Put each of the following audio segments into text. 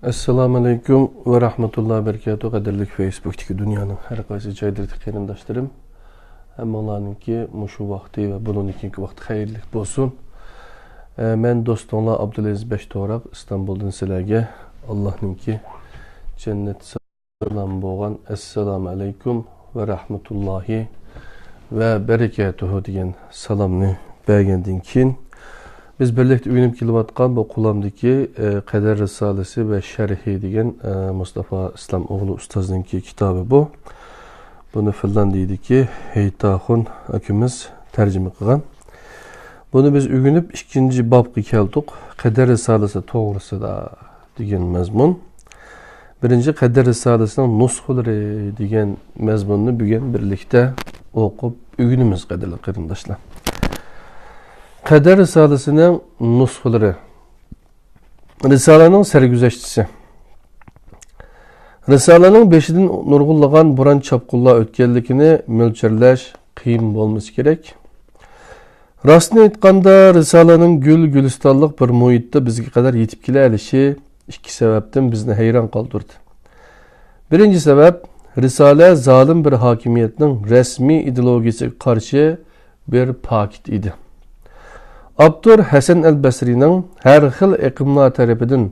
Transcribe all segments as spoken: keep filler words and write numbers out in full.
ئەسسالامۇئەلەيكۇم ۋە رەھمەتۇللاھى ۋە بەرىكاتۇھ. قەدىرلىك فېيسبۇكتىكى دۇنيانىڭ ھەر قايسى جايلىرىدىكى قېرىنداشلىرىم، ھەممىڭلارنىڭكى مۇشۇ ۋاقتى ۋە بۇنىڭدىن كېيىنكى ۋاقتى خەيرلىك بولسۇن. ئە، مەن دوستۇڭلار ئابدۇلئەزىز بەشتوراق ئىستانبۇلدىن سىلەرگە ئاللاھنىڭكى جەننەت سالامى بولغان ئەسسالامۇئەلەيكۇم ۋە رەھمەتۇللاھى ۋە بەرىكاتۇھۇ دېگەن سالامنى بەرگەندىن كېيىن، بىز بىرلىكتە ئۆگىنىپ كېلىۋاتقان بۇ قولۇمدىكى، ئە، قەدەر رىسالىسى ۋە شەرھى دېگەن، ئە، مۇستافا ئىسلام ئوغلى ئۇستازنىڭكى كىتابى بۇ. بۇنى فىنلاندىيىدىكى ھېيتاخۇن ئاكىمىز تەرجىمە قىلغان. بۇنى بىز ئۆگىنىپ، ئىككىنچى بابقا كەلدۇق. قەدەر رىسالىسى توغرىسىدا دېگەن مەزمۇن. بىرىنچى، قەدەر رىسالىسىنىڭ نۇسخىلىرى دېگەن مەزمۇننى بۈگۈن بىرلىكتە ئوقۇپ ئۆگىنىمىز، قەدىرلىك قېرىنداشلار. قەدەر رىسالىسىنىڭ نۇسخىلىرى. رىسالىنىڭ سەرگۈزەشتىسى. رىسالىنىڭ بېشىدىن نۇرغۇنلىغان بوران-چاپقۇنلار ئۆتكەنلىكىنى مۆلچەرلەش قىيىن بولمىسا كېرەك. راستىنى ئېيتقاندا، رىسالىنىڭ گۈل-گۈلىستانلىق بىر مۇھىتتا بىزگە قەدەر يېتىپ كېلەلىشى ئىككى سەۋەبتىن بىزنى ھەيران قالدۇردى. بىرىنچى سەۋەب، رىسالە زالىم بىر ھاكىمىيەتنىڭ رەسمىي ئىدېئولوگىيىسىگە قارشى بىر پاكىت ئىدى. ئاپتور ھەسەن ئەل بەسرىنىڭ ھەر خىل ئېقىملار تەرىپىدىن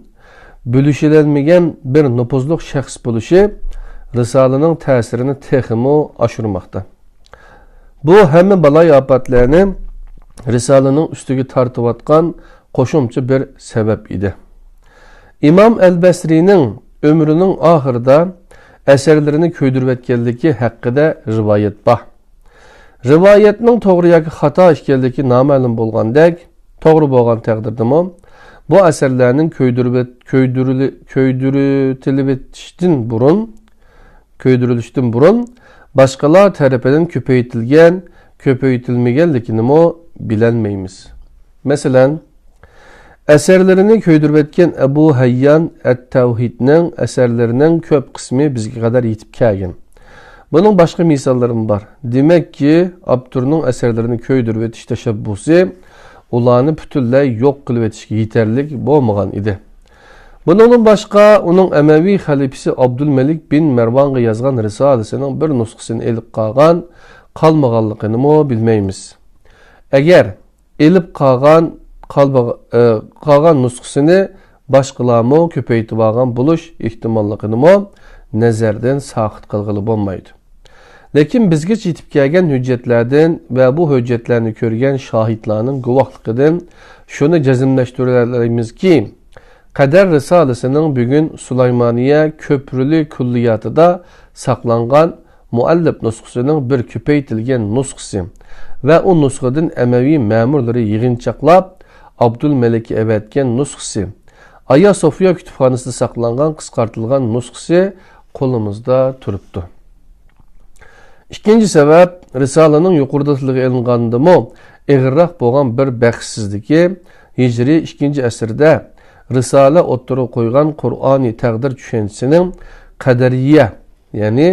بۆلۈشۈلەلمىگەن بىر نوپۇزلۇق شەخس بولۇشى رىسالىنىڭ تەسىرىنى تېخىمۇ ئاشۇرماقتا. بۇ ھەممە بالايىئاپەتلەرنى رىسالىنىڭ ئۈستىگە تارتىۋاتقان قوشۇمچە بىر سەۋەب ئىدى. ئىمام ئەل بەسرىنىڭ ئۆمرىنىڭ ئاخىرىدا ئەسەرلىرىنى كۆيدۈرۈۋەتكەنلىكى ھەققىدە رىۋايەت بار. رىۋايەتنىڭ توغرا ياكى خاتا ئىكەنلىكى نامەلۇم بولغاندەك، توغرا بولغان تەقدىردىمۇ، بۇ ئەسەرلەرنىڭ كۆيدۈرۈۋەت-، كۆيدۈرۈلى-، كۆيدۈرۈتۈلۈۋېتىشتىن بۇرۇن، كۆيدۈرۈلۈشتىن بۇرۇن باشقىلار تەرىپىدىن كۆپەيتىلگەن، كۆپەيتىلمىگەنلىكىنىمۇ بىلەلمەيمىز. مەسىلەن، ئەسەرلىرىنى كۆيدۈرۈۋەتكەن ئەبۇ ھەييان ئەت-تەۋھىدنىڭ ئەسەرلىرىنىڭ كۆپ قىسمى بىزگە قەدەر يېتىپ كەلگەن. بۇنىڭ باشقا مىساللىرىمۇ بار. دېمەككى، ئاپتورنىڭ ئەسەرلىرىنى كۆيدۈرۈۋېتىش تەشەببۇسى ئۇلارنى پۈتۈنلەي يوق قىلىۋېتىشكە يېتەرلىك بولمىغان ئىدى. بۇنىڭدىن باشقا، ئۇنىڭ ئەمەۋى خەلىپىسى ئابدۇلمەلىك بىن مەرۋانغا يازغان رىسالىسىنىڭ بىر نۇسخىسىنى ئېلىپ قالغان، قالمىغانلىقىنىمۇ بىلمەيمىز. ئەگەر ئېلىپ قالغان، قالمىغ-، ئە، قالغان نۇسخىسىنى باشقىلارمۇ كۆپەيتىۋالغان بولۇش ئېھتىماللىقىنىمۇ نەزەردىن ساقىت قىلغىلى بولمايدۇ. لېكىن بىزگىچە يېتىپ كەلگەن ھۆججەتلەردىن ۋە بۇ ھۆججەتلەرنى كۆرگەن شاھىتلارنىڭ گۇۋاھلىقىدىن شۇنى جەزملەشتۈرەلەيمىزكى، قەدەر رىسالىسىنىڭ بۈگۈن سۇلايمانىيە كۆپرىلى كۈللىياتىدا ساقلانغان مۇئەللەپ نۇسخىسىنىڭ بىر كۆپەيتىلگەن نۇسخىسى ۋە ئۇ نۇسخىدىن ئەمەۋى مەمۇرلىرى يىغىنچاقلاپ ئابدۇلمەلىككە ئەۋەتكەن نۇسخىسى، ئايا سوفىيا كۇتۇپخانىسىدا ساقلانغان قىسقارتىلغان نۇسخىسى قولىمىزدا تۇرۇپتۇ. ئىككىنچى سەۋەب، رىسالىنىڭ يۇقىرىدا تىلغا ئېلىنغاندىنمۇ ئېغىرراق بولغان بىر بەختسىزلىكى، ھىجرىي ئىككىنچى ئەسىردە رىسالە ئوتتۇرىغا قويغان قۇرئانىي تەقدىر چۈشەنچىسىنىڭ قەدەرىيە، يەنى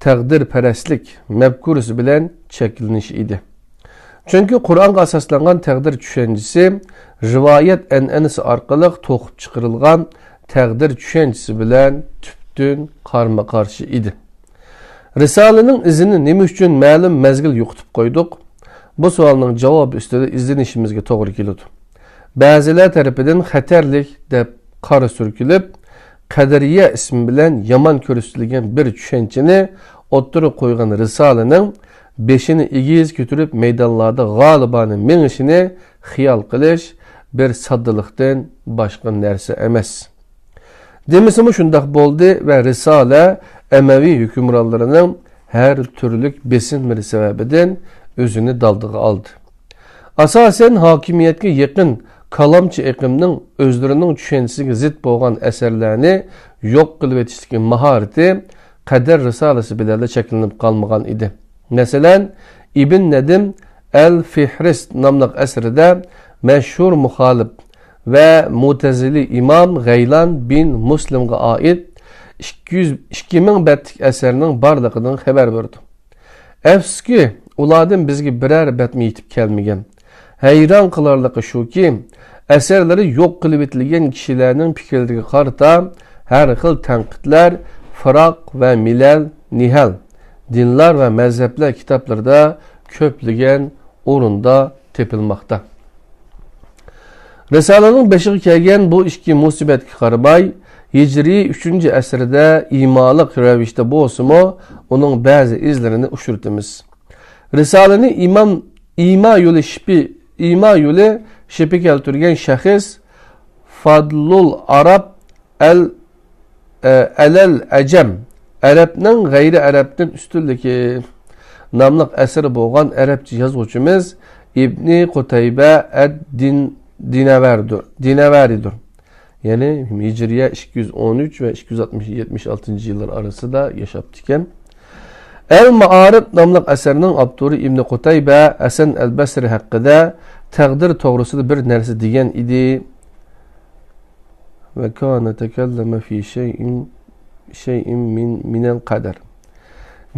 تەقدىرپەرەسلىك مەپكۇرىسى بىلەن چەكلىنىشى ئىدى. چۈنكى قۇرئانغا ئاساسلانغان تەقدىر چۈشەنچىسى رىۋايەت ئەنئەنىسى ئارقىلىق توقۇپ چىقىرىلغان تەقدىر چۈشەنچىسى بىلەن تۈپتىن قارمۇ-قارشى ئىدى. رىسالىنىڭ ئىزىنى نېمە ئۈچۈن مەلۇم مەزگىل يوقىتىپ قويدۇق؟ بۇ سوئالنىڭ جاۋابى ئۈستىدە ئىزدىنىشىمىزگە توغرا كېلىدۇ. بەزىلەر تەرىپىدىن خەتەرلىك دەپ قارا سۈركىلىپ، قەدىرىيە ئىسمى بىلەن يامان كۆرسىتىلگەن بىر چۈشەنچىنى ئوتتۇرىغا قويغان رىسالىنىڭ بېشىنى ئېگىز كۆتۈرۈپ مەيدانلاردا غالىبانە مېڭىشىنى خىيال قىلىش بىر ساددىلىقتىن باشقا نەرسە ئەمەس. دېمىسىمۇ شۇنداق بولدى ۋە رىسالە ئەمەۋى ھۆكۈمرانلىرىنىڭ ھەر تۈرلۈك بېسىملىرى سەۋەبىدىن ئۆزىنى دالدىغا ئالدى. ئاساسەن، ھاكىمىيەتكە يېقىن كالامچى ئېقىمنىڭ ئۆزلىرىنىڭ چۈشەنچىسىگە زىت بولغان ئەسەرلەرنى يوق قىلىۋېتىشتىكى ماھارىتى قەدەر رىسالىسى بىلەنلا چەكلىنىپ قالمىغان ئىدى. مەسىلەن، ئىبن نەدىم ئەل فىھرىست ناملىق ئەسىرىدە مەشھۇر مۇخالىپ ۋە مۇتەزىلى ئىمام غەيلان بىن مۇسلىمغا ئائىت ئىككى يۈز، ئىككى مىڭ بەتلىك ئەسەرنىڭ بارلىقىدىن خەۋەر بېرىدۇ. ئەپسۇسكى، ئۇلاردىن بىزگە بىرەر بەتمۇ يېتىپ كەلمىگەن. ھەيران قىلارلىقى شۇكى، ئەسەرلىرى يوق قىلىۋېتىلگەن كىشىلەرنىڭ پىكىرلىرىگە قارىتا ھەر خىل تەنقىدلەر فىراق ۋە مىلەل، نىھەل، دىنلار ۋە مەزھەپلەر كىتابلىرىدا كۆپلىگەن ئورۇندا تېپىلماقتا. رىسالىنىڭ بېشىغا كەلگەن بۇ ئىككى مۇسىبەتكە قارىماي، ھىجرىي ئۈچىنچى ئەسىردە ئىمالىق رەۋىشتە بولسىمۇ، ئۇنىڭ بەزى ئىزلىرىنى ئۇچرىتىمىز. رىسالىنى ئىمام، ئىما يولى شىپى، ئىما يولى شىپى كەلتۈرگەن شەخس فادلۇل ئاراب ئەل، ئە، ئەلەل ئەجەم، ئەرەبنىڭ غەيرىي ئەرەبتىن ئۈستۈنلۈكى ناملىق ئەسىرى بولغان ئەرەبچە يازغۇچىمىز ئىبنى قۇتەيبە ئەد دىن، دىنەۋەردۇر، دىنەۋەرىدۇر. يەنى ھىجرىيە ئىككى يۈز ئون ئۈچ ۋە ئىككى يۈز ئاتمىش، يەتمىش ئالتىنچى يىللار ئارىسىدا ياشاپتىكەن. ئەل مائارىپ ناملىق ئەسەرنىڭ ئاپتورى ئىبنى قۇتەيبە ھەسەن ئەل بەسرى ھەققىدە تەقدىر توغرىسىدا بىر نەرسە دېگەن ئىدى. ۋە كانە تەكەللەمە فى شەيئىن، شەيئىن مىن، مىنەل قەدەر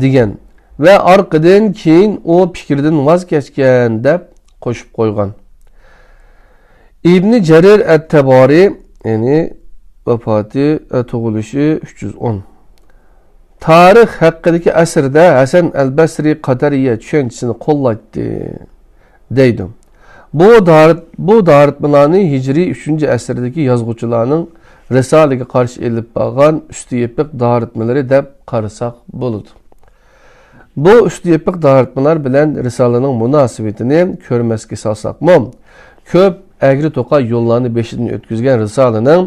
دېگەن ۋە ئارقىدىن كېيىن ئۇ پىكرىدىن ۋاز كەچكەن دەپ قوشۇپ قويغان. ئىبنى جەرىر ئەت-تەبارى، يەنى ۋاپاتى، ئە، تۇغۇلۇشى ئۈچ يۈز ئون. تارىخ ھەققىدىكى ئەسىرىدە ھەسەن ئەل بەسرى قەدەرىيە چۈشەنچىسىنى قوللايتتى، دەيدۇ. بۇ دارىت-، بۇ دارىتمىلارنى ھىجرىي ئۈچىنچى ئەسىردىكى يازغۇچىلارنىڭ رىسالىگە قارشى ئېلىپ بارغان ئۈستى يېپىق دارىتمىلىرى دەپ قارىساق بولىدۇ. بۇ ئۈستى يېپىق دارىتمىلار بىلەن رىسالىنىڭ مۇناسىۋىتىنى كۆرمەسكە سالساقمۇ، كۆپ ئەگرى-توقاي يوللارنى بېشىدىن ئۆتكۈزگەن رىسالىنىڭ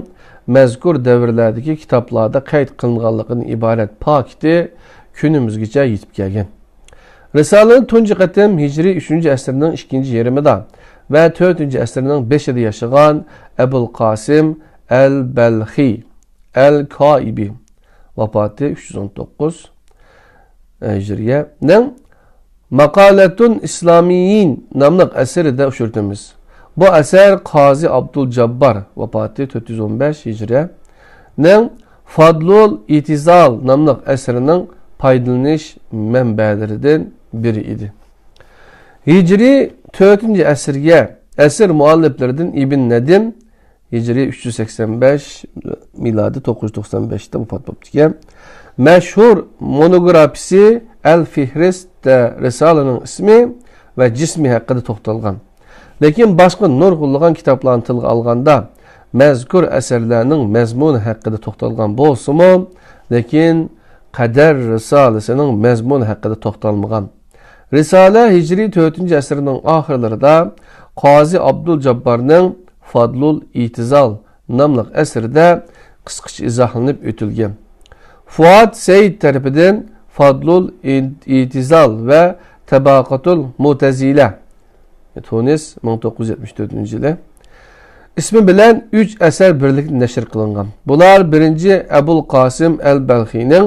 مەزكۇر دەۋرلەردىكى كىتابلاردا قەيت قىلىنغانلىقىدىن ئىبارەت پاكىتى كۈنىمىزگىچە يېتىپ كەلگەن. رىسالىنى تۇنجى قېتىم ھىجرىي ئۈچىنچى ئەسىرنىڭ ئىككىنچى يېرىمىدا ۋە تۆتىنچى ئەسىرنىڭ بېشىدا ياشىغان ئەبۇل قاسىم ئەل بەلخىي ئەل كائىبى، ۋاپاتى ئۈچ يۈز ئون توققۇز ھىجرىيەنىڭ ماقالەتۇن ئىسلامىيين ناملىق ئەسىرىدە ئۇچرىتىمىز. بۇ ئەسەر قازى ئابدۇل جاببار، ۋاپاتى تۆت يۈز ئون بەش ھىجرىيەنىڭ فادلۇل ئىتىزال ناملىق ئەسىرىنىڭ پايدىلىنىش مەنبەلىرىدىن بىرى ئىدى. ھىجرىي تۆتىنچى ئەسىرگە، ئەسىر مۇئەللىپلىرىدىن ئىبن نەدىم، ھىجرىي ئۈچ يۈز سەكسەن بەش، مىلادىي توققۇز يۈز توقسان بەشتە ۋاپات بوپتىكەن. مەشھۇر مونوگرافىيىسى ئەل فىھرىست دە رىسالىنىڭ ئىسمى ۋە جىسمى ھەققىدە توختالغان. لېكىن باشقا نۇرغۇنلىغان كىتابلارنى تىلغا ئالغاندا، مەزكۇر ئەسەرلەرنىڭ مەزمۇنى ھەققىدە توختالغان بولسىمۇ، لېكىن قەدەر رىسالىسىنىڭ مەزمۇنى ھەققىدە توختالمىغان. رىسالە ھىجرىي تۆتىنچى ئەسىرنىڭ ئاخىرلىرىدا قازى ئابدۇل جاببارنىڭ فادلۇل ئىتىزال ناملىق ئەسىرىدە قىسقىچە ئىزاھلىنىپ ئۆتۈلگەن. فۇئاد سەيىد تەرىپىدىن فادلۇل ئىتىزال ۋە تەباقاتۇل مۇتەزىلە، تۇنىس، مىڭ توققۇز يۈز يەتمىش تۆتىنچى يىلى، ئىسمى بىلەن ئۈچ ئەسەر بىرلىكتە نەشر قىلىنغان. بۇلار بىرىنچى ئەبۇل قاسىم ئەل بەلخىينىڭ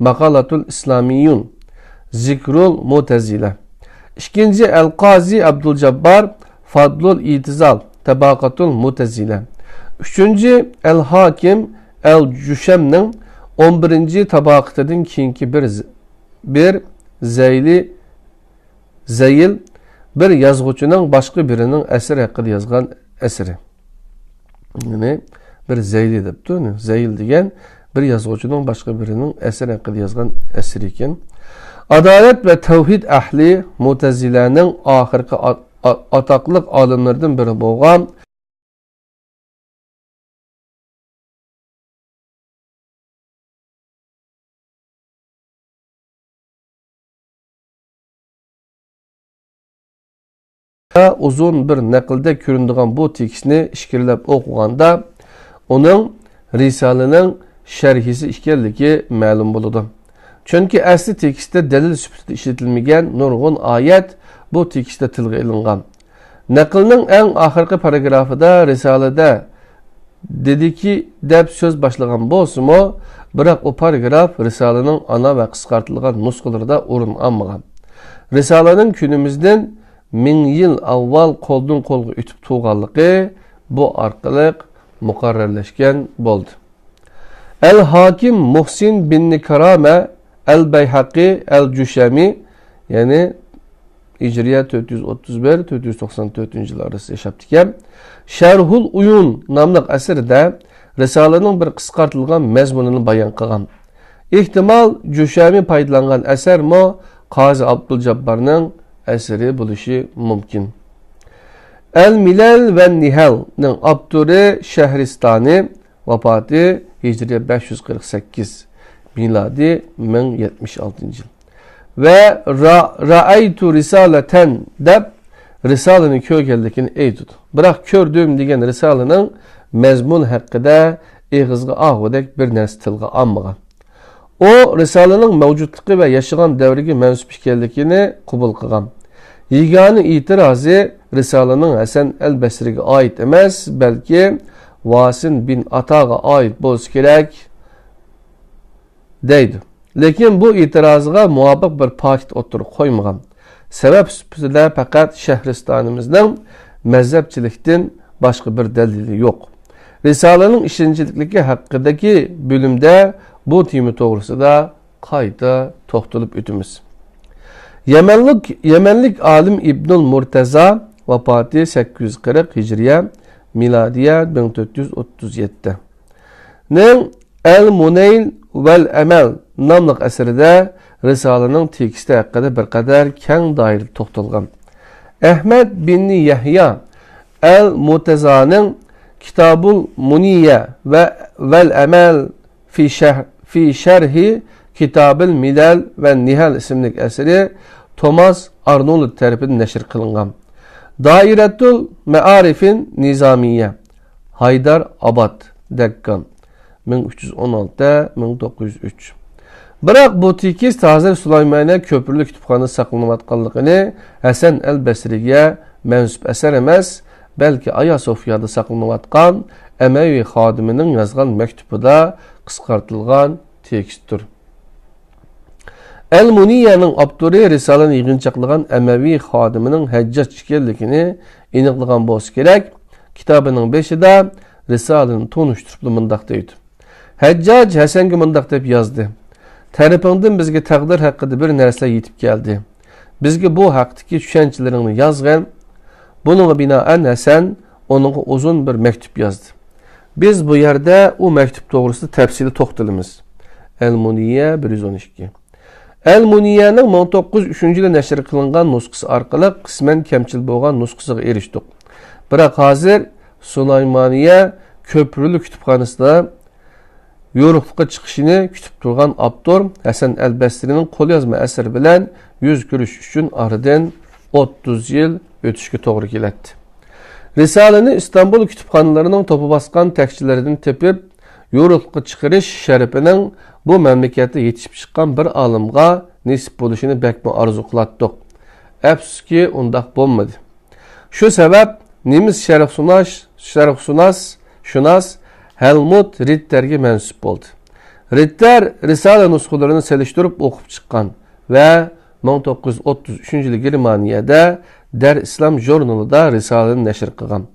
ماقالاتۇل ئىسلامىيۇن، زىكرۇل مۇتەزىلە. ئىككىنچى ئەل قازى ئابدۇل جاببار، فادلۇل ئىتىزال، تەباقاتۇل مۇتەزىلە. ئۈچىنچى ئەل ھاكىم ئەل جۇشەمنىڭ ئون بىرىنچى تاباقىتىدىن كېيىنكى بىر ز-، بىر زەيلى زەيىل، بىر يازغۇچىنىڭ باشقا بىرىنىڭ ئەسىرى ھەققىدە يازغان ئەسىرى. يەنى بىر زەيلى دەپتۇ. زەيىل دېگەن بىر يازغۇچىنىڭ باشقا بىرىنىڭ ئەسىرى ھەققىدە يازغان ئەسىرى ئىكەن. ئادالەت ۋە تەۋھىد ئەھلى مۇتەزىلەنىڭ ئاخىرقى ئا-، ئا-، ئاتاقلىق ئالىملىرىدىن بىرى بولغان ئۇزۇن بىر نەقىلدەك كۆرۈنىدىغان بۇ تېكىستنى ئىچكىرىلەپ ئوقۇغاندا، ئۇنىڭ رىسالىنىڭ شەرھىسى ئىكەنلىكى مەلۇم بولىدۇ. چۈنكى ئەسلى تېكىستتە دەلىل سۈپىتىدە ئىشلىتىلمىگەن نۇرغۇن ئايەت بۇ تېكىستتە تىلغا ئېلىنغان. نەقىلنىڭ ئەڭ ئاخىرقى پاراگرافىدا رىسالىدە دېدىكى دەپ سۆز باشلىغان بولسىمۇ، بىراق ئۇ پاراگراف رىسالىنىڭ ئانا ۋە قىسقارتىلغان نۇسخىلىرىدا ئورۇن ئالمىغان. رىسالىنىڭ كۈنىمىزدىن مىڭ يىل ئاۋۋال قولدىن قولغا ئۆتۈپ تۇرغانلىقى بۇ ئارقىلىق مۇقەررەرلەشكەن بولدى. ئەل ھاكىم مۇھسىن بىن كارامە ئەل بەيھەقى ئەل جۇشەمى، يەنى ھىجرىيە تۆت يۈز ئوتتۇز بىر، تۆت يۈز توقسان تۆتىنچى يىل ئارىسىدا ياشاپتىكەن. شەرھۇل ئۇيۇن ناملىق ئەسىرىدە رىسالىنىڭ بىر قىسقارتىلغان مەزمۇنىنى بايان قىلغان. ئېھتىمال، جۇشەمى پايدىلانغان ئەسەرمۇ قازى ئابدۇلجاببارنىڭ ئەسىرى بولۇشى مۇمكىن. ئەل مىلەل ۋە نىھەلنىڭ ئاپتورى شەھرىستانى، ۋاپاتى ھىجرىيە بەش يۈز قىرىق سەككىز، مىلادىي مىڭ يەتمىش ئالتىنچى يىل. ۋە را-، رائەيتۇ رىسالەتەن دەپ رىسالىنى كۆرگەنلىكىنى ئېيتىدۇ. بىراق كۆردۈم دېگەن رىسالىنىڭ مەزمۇنى ھەققىدە ئېغىزغا ئالغۇدەك بىر نەرسە تىلغا ئالمىغان. ئۇ رىسالىنىڭ مەۋجۇتلۇقى ۋە ياشىغان دەۋرىگە مەنسۇپ ئىكەنلىكىنى قوبۇل قىلغان. يېگانە ئېتىرازى رىسالىنىڭ ھەسەن ئەل بەسرىگە ئائىت ئەمەس، بەلكى ۋاسىن بىن ئاتاغا ئائىت بولسا كېرەك، دەيدۇ. لېكىن بۇ ئېتىرازىغا مۇۋاپىق بىر پاكىت ئوتتۇرىغا قويمىغان. سەۋەب سۈپىتىدە پەقەت شەھرىستانىمىزنىڭ مەزھەپچىلىكتىن باشقا بىر دەلىلى يوق. رىسالىنىڭ ئىشەنچلىكلىكى ھەققىدىكى بۆلۈمدە بۇ تېما توغرىسىدا قايتا توختىلىپ ئۆتىمىز. يەمەنلىك، يەمەنلىك ئالىم ئىبنۇل مۇرتەزا، ۋاپاتى سەككىز يۈز قىرىق ھىجرىيە، مىلادىيە مىڭ تۆت يۈز ئوتتۇز يەتتە، نىڭ ئەل مۇنەيل ۋەل ئەمەل ناملىق ئەسىرىدە رىسالىنىڭ تېكىستى ھەققىدە بىر قەدەر كەڭ دائىرىدە توختالغان. ئەھمەد بىن يەھيا ئەل مۇرتەزانىڭ كىتابۇل مۇنىيە ۋە ۋەل ئەمەل في شرح، في شرح كتاب الملل والنحل ئىسىملىك ئەسىرى توماس ئارنولد تەرىپىدىن نەشر قىلىنغان. دائىرەتۇل مائارىفىن نىزامىيە، ھايدار ئاباد، دەككان، مىڭ ئۈچ يۈز ئون ئالتە، مىڭ توققۇز يۈز ئۈچ. بىراق بۇ تېكىست ھازىر سۇلايمانىيە كۆپۈرلۈك كۇتۇپخانىسىدا ساقلىنىۋاتقانلىقىنى ھەسەن ئەل بەسرىگە مەنسۇپ ئەسەر ئەمەس، بەلكى ئايا سوفىيادا ساقلىنىۋاتقان ئەمەۋى خادىمىنىڭ يازغان مەكتۇبىدا قىسقارتىلغان تېكىستتۇر. ئەل مۇنىيەنىڭ ئاپتورى رىسالىنى يىغىنچاقلىغان ئەمەۋى خادىمىنىڭ ھەججاج ئىكەنلىكىنى ئېنىقلىغان بولسا كېرەك، كىتابىنىڭ بېشىدا رىسالىنى تونۇشتۇرۇپلا مۇنداق دەيدۇ. ھەججاج ھەسەنگە مۇنداق دەپ يازدى: تەرىپىڭدىن بىزگە تەقدىر ھەققىدە بىر نەرسىلەر يېتىپ كەلدى. بىزگە بۇ ھەقتىكى چۈشەنچىلىرىڭنى يازغىن. بۇنىڭغا بىنائەن ھەسەن ئۇنىڭغا ئۇزۇن بىر مەكتۇپ يازدى. بىز بۇ يەردە ئۇ مەكتۇپ توغرىسىدا تەپسىلىي توختىلىمىز. ئەل مۇنىيە بىر يۈز ئون ئىككى. ئەل مۇنىيەنىڭ مىڭ توققۇز يۈز ئۈچىنچى يىلى نەشر قىلىنغان نۇسخىسى ئارقىلىق قىسمەن كەمچىل بولغان نۇسخىسىغا ئېرىشتۇق. بىراق ھازىر سۇلايمانىيە كۆپۈرلۈك كۇتۇپخانىسىدا يورۇقلۇققا چىقىشىنى كۈتۈپ تۇرغان ئاپتور ھەسەن ئەل بەسرىنىڭ قوليازما ئەسىرى بىلەن يۈز كۆرۈشۈش ئۈچۈن ئارىدىن ئوتتۇز يىل ئۆتۈشكە توغرا كېلەتتى. رىسالىنى ئىستانبۇل كۇتۇپخانىلىرىنىڭ توپا باسقان تەكچىلىرىدىن تېپىپ، يورۇقلۇققا چىقىرىش شەرىپىنىڭ بۇ مەملىكەتتە يېتىشىپ چىققان بىر ئالىمغا نېسىپ بولۇشىنى بەكمۇ ئارزۇ قىلاتتۇق. ئەپسۇسكى، ئۇنداق بولمىدى. شۇ سەۋەب نېمىس شەرقشۇناس، شەرقشۇناس، شۇناس ھەلمۇت رىتتەرگە مەنسۇپ بولدى. رىتتەر رىسالە نۇسخىلىرىنى سېلىشتۇرۇپ ئوقۇپ چىققان ۋە مىڭ توققۇز يۈز ئوتتۇز ئۈچىنچى يىلى گېرمانىيەدە دەر ئىسلام ژۇرنىلىدا رىسالىنى نەشر قىلغان.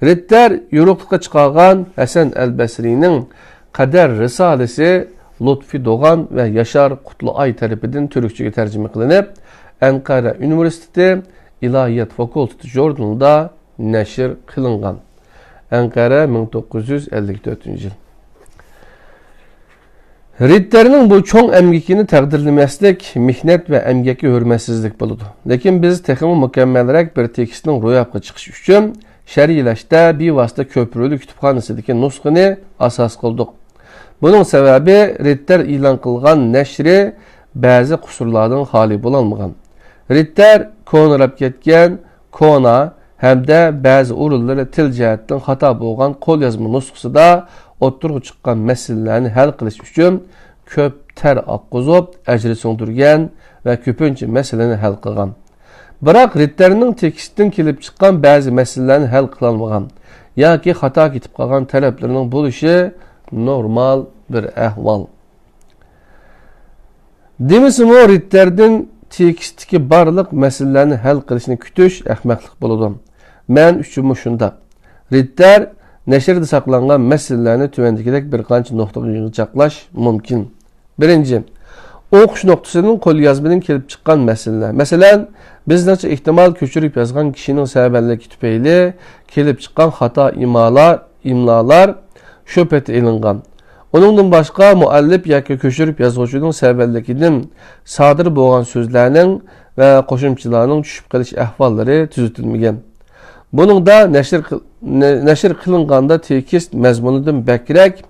رىتتەر يورۇقلۇققا چىقارغان ھەسەن ئەل بەسرىنىڭ قەدەر رىسالىسى لۇتپى دوغان ۋە ياشار قۇتلۇئاي تەرىپىدىن تۈركچىگە تەرجىمە قىلىنىپ، ئەنقەرە ئۇنىۋېرسىتېتى ئىلاھىيات فاكۇلتېتى ژۇرنىلىدا نەشر قىلىنغان. ئەنقەرە، مىڭ توققۇز يۈز ئەللىك تۆتىنچى يىل. رىتتەرنىڭ بۇ چوڭ ئەمگىكىنى تەقدىرلىمەسلىك مېھنەت ۋە ئەمگەككە ھۆرمەتسىزلىك بولىدۇ. لېكىن بىز تېخىمۇ مۇكەممەلرەك بىر تېكىستنىڭ روياپقا چىقىشى ئۈچۈن شەرھلەشتە بىۋاسىتە كۆپۈرلۈك كۇتۇپخانىسىدىكى نۇسخىنى ئاساس قىلدۇق. بۇنىڭ سەۋەبى، رىتتەر ئېلان قىلغان نەشرى بەزى قۇسۇرلاردىن خالىي بولالمىغان. رىتتەر كونىراپ كەتكەن، كونا ھەمدە بەزى ئورۇنلىرى تىل جەھەتتىن خاتا بولغان قوليازما نۇسخىسىدا ئوتتۇرىغا چىققان مەسىلىلەرنى ھەل قىلىش ئۈچۈن كۆپ تەر ئاققۇزۇپ، ئەجرى سىڭدۈرگەن ۋە كۆپىنچە مەسىلىنى ھەل قىلغان. بىراق رىتتەرنىڭ تېكىستتىن كېلىپ چىققان بەزى مەسىلىلەرنى ھەل قىلالمىغان ياكى خاتا كېتىپ قالغان تەرەپلىرىنىڭ بولۇشى نورمال بىر ئەھۋال. دېمىسىمۇ، رىتتەردىن تېكىستتىكى بارلىق مەسىلىلەرنى ھەل قىلىشنى كۈتۈش ئەخمەقلىق بولىدۇ. مەن ئۈچۈنمۇ شۇنداق. رىتتەر نەشرىدە ساقلانغان مەسىلىلەرنى تۆۋەندىكىدەك بىر قانچە نۇقتىغا يىغىنچاقلاش مۇمكىن. بىرىنچى، ئوقۇش نۇقتىسىدىن قوليازمىدىن كېلىپ چىققان مەسىلىلەر. مەسىلەن، بىزنىڭچە ئېھتىمال كۆچۈرۈپ يازغان كىشىنىڭ سەۋەنلىكى تۈپەيلى كېلىپ چىققان خاتا ئىمالار، ئىملالار شۇ پېتى ئېلىنغان. ئۇنىڭدىن باشقا، مۇئەللىپ ياكى كۆچۈرۈپ يازغۇچىنىڭ سەۋەنلىكىدىن سادىر بولغان سۆزلەرنىڭ ۋە قوشۇمچىلارنىڭ چۈشۈپ قېلىش ئەھۋاللىرى تۈزىتىلمىگەن. بۇنىڭدا نەشر قىل-، نە-، نەشر قىلىنغاندا تېكىست مەزمۇنىدىن بەكرەك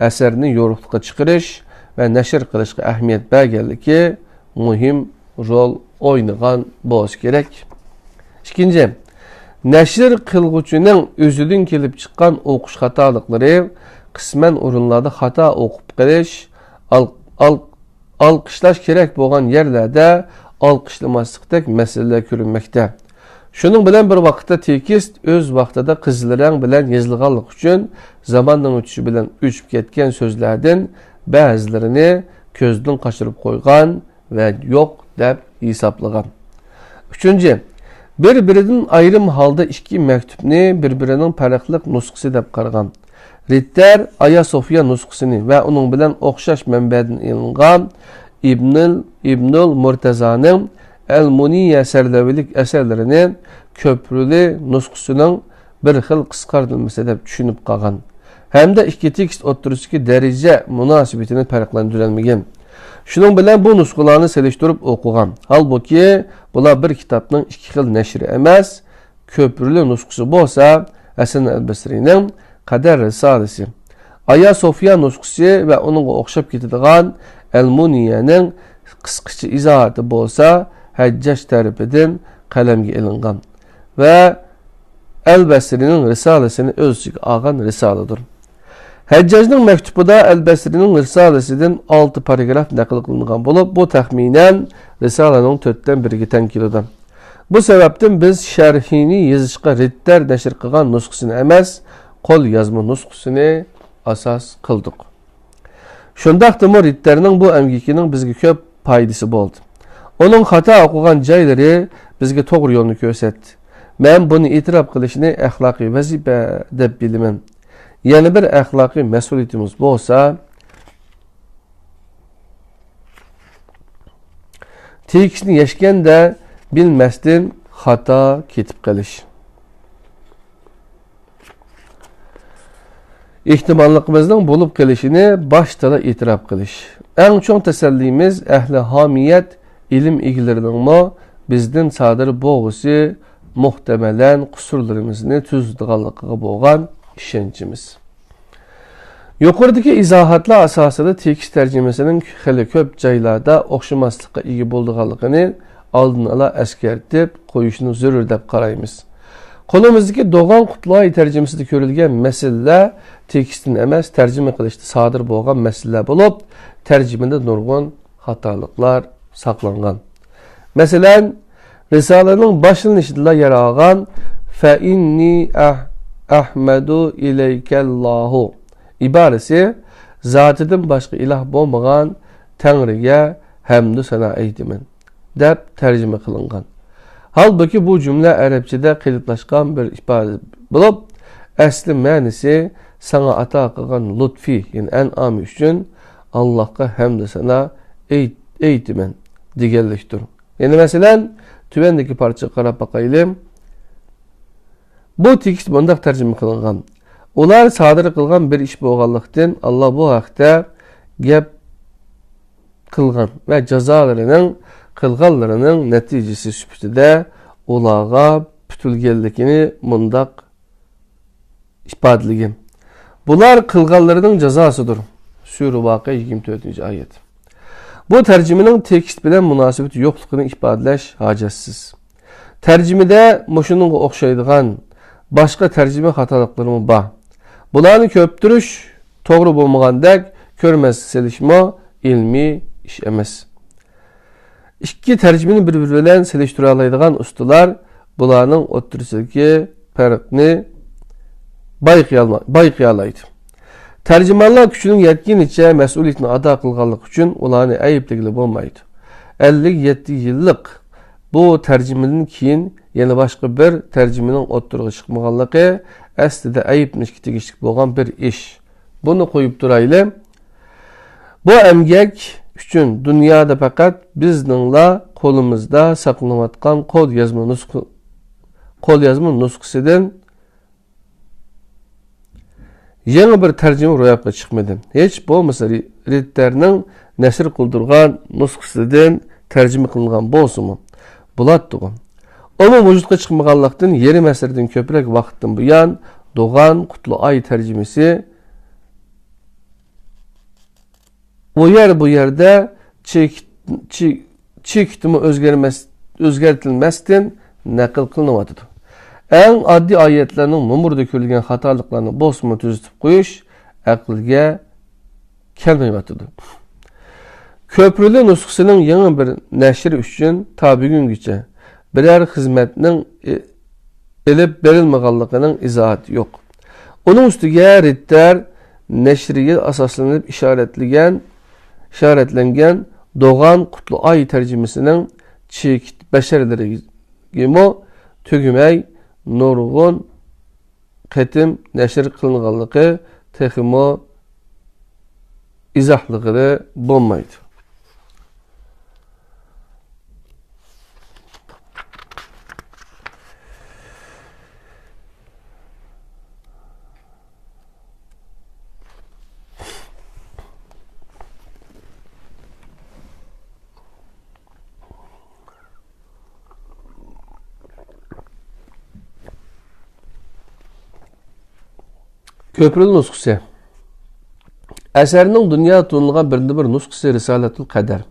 ئەسەرنى يورۇقلۇققا چىقىرىش ۋە نەشر قىلىشقا ئەھمىيەت بەرگەنلىكى مۇھىم رول ئوينىغان بولسا كېرەك. ئىككىنچى، نەشر قىلغۇچىنىڭ ئۆزىدىن كېلىپ چىققان ئوقۇش خاتالىقلىرى، قىسمەن ئورۇنلاردا خاتا ئوقۇپ قېلىش، ئال-، ئال-، ئالقىشلاش كېرەك بولغان يەرلەردە ئالقىشلىماسلىقتەك مەسىلىلەر كۆرۈنمەكتە. شۇنىڭ بىلەن بىر ۋاقىتتا، تېكىست ئۆز ۋاقتىدا قىزىل رەڭ بىلەن يېزىلغانلىقى ئۈچۈن، زاماننىڭ ئۆتۈشى بىلەن ئۆچۈپ كەتكەن سۆزلەردىن بەزىلىرىنى كۆزدىن قاچۇرۇپ قويغان ۋە يوق دەپ ھېسابلىغان. ئۈچىنچى، بىر-بىرىدىن ئايرىم ھالدا ئىككى مەكتۇپنى بىر-بىرىنىڭ پەرقلىق نۇسخىسى دەپ قارىغان. رىتتەر ئايا سوفىيا نۇسخىسىنى ۋە ئۇنىڭ بىلەن ئوخشاش مەنبەدىن ئېلىنغان ئىبنىل، ئىبنۇل مۇرتەزانىڭ ئەل مۇنىيە سەرلەۋھىلىك ئەسەرلىرىنى كۆپرىلى نۇسخىسىنىڭ بىر خىل قىسقارتىلمىسى دەپ چۈشىنىپ قالغان ھەمدە ئىككى تېكىست ئوتتۇرىسىدىكى دەرىجە مۇناسىۋىتىنى پەرقلەندۈرەلمىگەن. شۇنىڭ بىلەن بۇ نۇسخىلارنى سېلىشتۇرۇپ ئوقۇغان. ھالبۇكى، بۇلار بىر كىتابنىڭ ئىككى خىل نەشرى ئەمەس، كۆپرىلى نۇسخىسى بولسا، ھەسەن ئەل بەسرىنىڭ قەدەر رىسالىسى، ئايا سوفىيا نۇسخىسى ۋە ئۇنىڭغا ئوخشاپ كېتىدىغان ئەلمۇنىيەنىڭ قىسقىچە ئىزاھاتى بولسا، ھەججاج تەرىپىدىن قەلەمگە ئېلىنغان ۋە ئەل بەسرىنىڭ رىسالىسىنى ئۆز ئىچىگە ئالغان رىسالىدۇر. ھەججاجنىڭ مەكتۇبىدا ئەل بەسرىنىڭ رىسالىسىدىن ئالتە پاراگراف نەقىل قىلىنغان بولۇپ، بۇ تەخمىنەن رىسالىنىڭ تۆتتىن بىرىگە تەڭ كېلىدۇ. بۇ سەۋەبتىن بىز شەرھىنى يېزىشقا رىتتەر نەشر قىلغان نۇسخىسىنى ئەمەس، قول يازما نۇسخىسىنى ئاساس قىلدۇق. شۇنداقتىمۇ رىتتەرنىڭ بۇ ئەمگىكىنىڭ بىزگە كۆپ پايدىسى بولدى. ئۇنىڭ خاتا ئوقۇغان جايلىرى بىزگە توغرا يولنى كۆرسەتتى. مەن بۇنى ئېتىراپ قىلىشنى ئەخلاقىي ۋەزىپە دەپ بىلىمەن. يەنە بىر ئەخلاقىي مەسئۇلىيىتىمىز بولسا، تېكىستنى يەشكەندە بىلمەستىن خاتا كېتىپ قېلىش. ئېھتىماللىقىمىزنىڭ بولۇپ قېلىشىنى باشتىلا ئېتىراپ قىلىش. ئەڭ چوڭ تەسەللىمىز ئەھلى ھامىيەت ئىلىم ئىگىلىرىنىڭمۇ بىزدىن سادىر بولغۇسى مۇھتەمەلەن قۇسۇرلىرىمىزنى تۈزىدىغانلىقىغا بولغان ئىشەنچىمىز. يۇقىرىدىكى ئىزاھاتلار ئاساسىدا تېكىست تەرجىمىسىنىڭ خېلى كۆپ جايلاردا ئوخشىماسلىققا ئىگە بولىدىغانلىقىنى ئالدىن ئالا ئەسكەرتىپ قويۇشنى زۆرۈر دەپ قارايمىز. قولىمىزدىكى دوغان قۇتلۇئاي تەرجىمىسىدە كۆرۈلگەن مەسىلىلەر تېكىستتىن ئەمەس، تەرجىمە قىلىشتا سادىر بولغان مەسىلىلەر بولۇپ، تەرجىمىدە نۇرغۇن خاتالىقلار ساقلانغان. مەسىلەن، رىسالىنىڭ باشلىنىشىدىلا يەر ئالغان «فەئىننى ئەھ-، ئەھمەدۇ ئىلەيكەللاھۇ» ئىبارىسى «زاتىدىن باشقا ئىلاھ بولمىغان تەڭرىگە ھەمدۇ سانا ئېيتىمەن» دەپ تەرجىمە قىلىنغان. ھالبۇكى، بۇ جۈملە ئەرەبچىدە قېلىپلاشقان بىر ئىپادە بولۇپ، ئەسلى مەنىسى «ساڭا ئاتا قىلغان لۇتپى، يەنى ئەنئامى ئۈچۈن ئاللاھقا ھەمدۇ سانا ئېيت-، ئېيتىمەن» دېگەنلىكتۇر. يەنە مەسىلەن، تۆۋەندىكى پارچىغا قاراپ باقايلى. بۇ تېكىست مۇنداق تەرجىمە قىلىنغان: «ئۇلار سادىر قىلغان بىر ئىش بولغانلىقتىن، ئاللا بۇ ھەقتە گەپ قىلغان ۋە جازالىرىنىڭ، قىلغانلىرىنىڭ نەتىجىسى سۈپىتىدە ئۇلارغا پۈتۈلگەنلىكىنى مۇنداق ئىپادىلىگەن: بۇلار قىلغانلىرىنىڭ جازاسىدۇر.» سۈرە ۋاقىئە، يىگىرمە تۆتىنچى ئايەت. بۇ تەرجىمىنىڭ تېكىست بىلەن مۇناسىۋىتى يوقلۇقىنى ئىپادىلەش ھاجەتسىز. تەرجىمىدە مۇشۇنىڭغا ئوخشايدىغان باشقا تەرجىمە خاتالىقلىرىمۇ بار. بۇلارنى كۆپتۈرۈش، توغرا بولمىغاندەك كۆرمەسكە سېلىشمۇ ئىلمىي ئىش ئەمەس. ئىككى تەرجىمىنى بىر-بىرى بىلەن سېلىشتۇرالايدىغان ئۇستىلار بۇلارنىڭ ئوتتۇرىسىدىكى پەرقنى بايقىيالما-، بايقىيالايدۇ. تەرجىمانلار كۈچىنىڭ يەتكىنىچە مەسئۇلىيىتىنى ئادا قىلغانلىقى ئۈچۈن ئۇلارنى ئەيىبلىگىلى بولمايدۇ. ئەللىك يەتتە يىللىق بۇ تەرجىمىدىن كېيىن يەنە باشقا بىر تەرجىمىنىڭ ئوتتۇرىغا چىقمىغانلىقى ئەسلىدە ئەيىبلىنىشكە تېگىشلىك بولغان بىر ئىش. بۇنى قويۇپ تۇرايلى. بۇ ئەمگەك ئۈچۈن دۇنيادا پەقەت بىزنىڭلا قولىمىزدا ساقلىنىۋاتقان قول يازما نۇسخا، قول يازما نۇسخىسىدىن يېڭى بىر تەرجىمە روياپقا چىقمىدى. ھېچ بولمىسا رى-، رىتتەرنىڭ نەشر قىلدۇرغان نۇسخىسىدىن تەرجىمە قىلىنغان بولسىمۇ بولاتتىغۇ. ئۇمۇ ۋۇجۇدقا چىقمىغانلىقتىن، يېرىم ئەسىردىن كۆپرەك ۋاقىتتىن بۇيان دوغان قۇتلۇئاي تەرجىمىسى ئۇ يەر بۇ يەردە چېكىت-، چې-، چېكىتىمۇ ئۆزگەرمەس-، ئۆزگەرتىلمەستىن نەقىل قىلىنىۋاتىدۇ. ئەڭ ئاددىي ئايەتلەرنىڭ نومۇرىدا كۆرۈلگەن خاتالىقلارنى بولسىمۇ تۈزىتىپ قويۇش ئەقىلگە كەلمەيۋاتىدۇ. كۆپرىلى نۇسخىسىنىڭ يېڭى بىر نەشرى ئۈچۈن تا بۈگۈنگىچە بىرەر خىزمەتنىڭ ئېلىپ بېرىلمىغانلىقىنىڭ ئىزاھاتى يوق. ئۇنىڭ ئۈستىگە رىتتەر نەشرىگە ئاساسلىنىپ ئىشارەتلىگەن، ئىشارەتلەنگەن دوغان قۇتلۇئاي تەرجىمىسىنىڭ چېكىت بەشەرلىرىگىمۇ تۈگىمەي نۇرغۇن قېتىم نەشر قىلىنغانلىقى تېخىمۇ ئىزاھلىغىلى بولمايدۇ. كۆپرىلى نۇسخىسى. ئەسەرنىڭ دۇنيادا تونۇلغان بىردىنبىر نۇسخىسى رىسالەتۇل قەدەر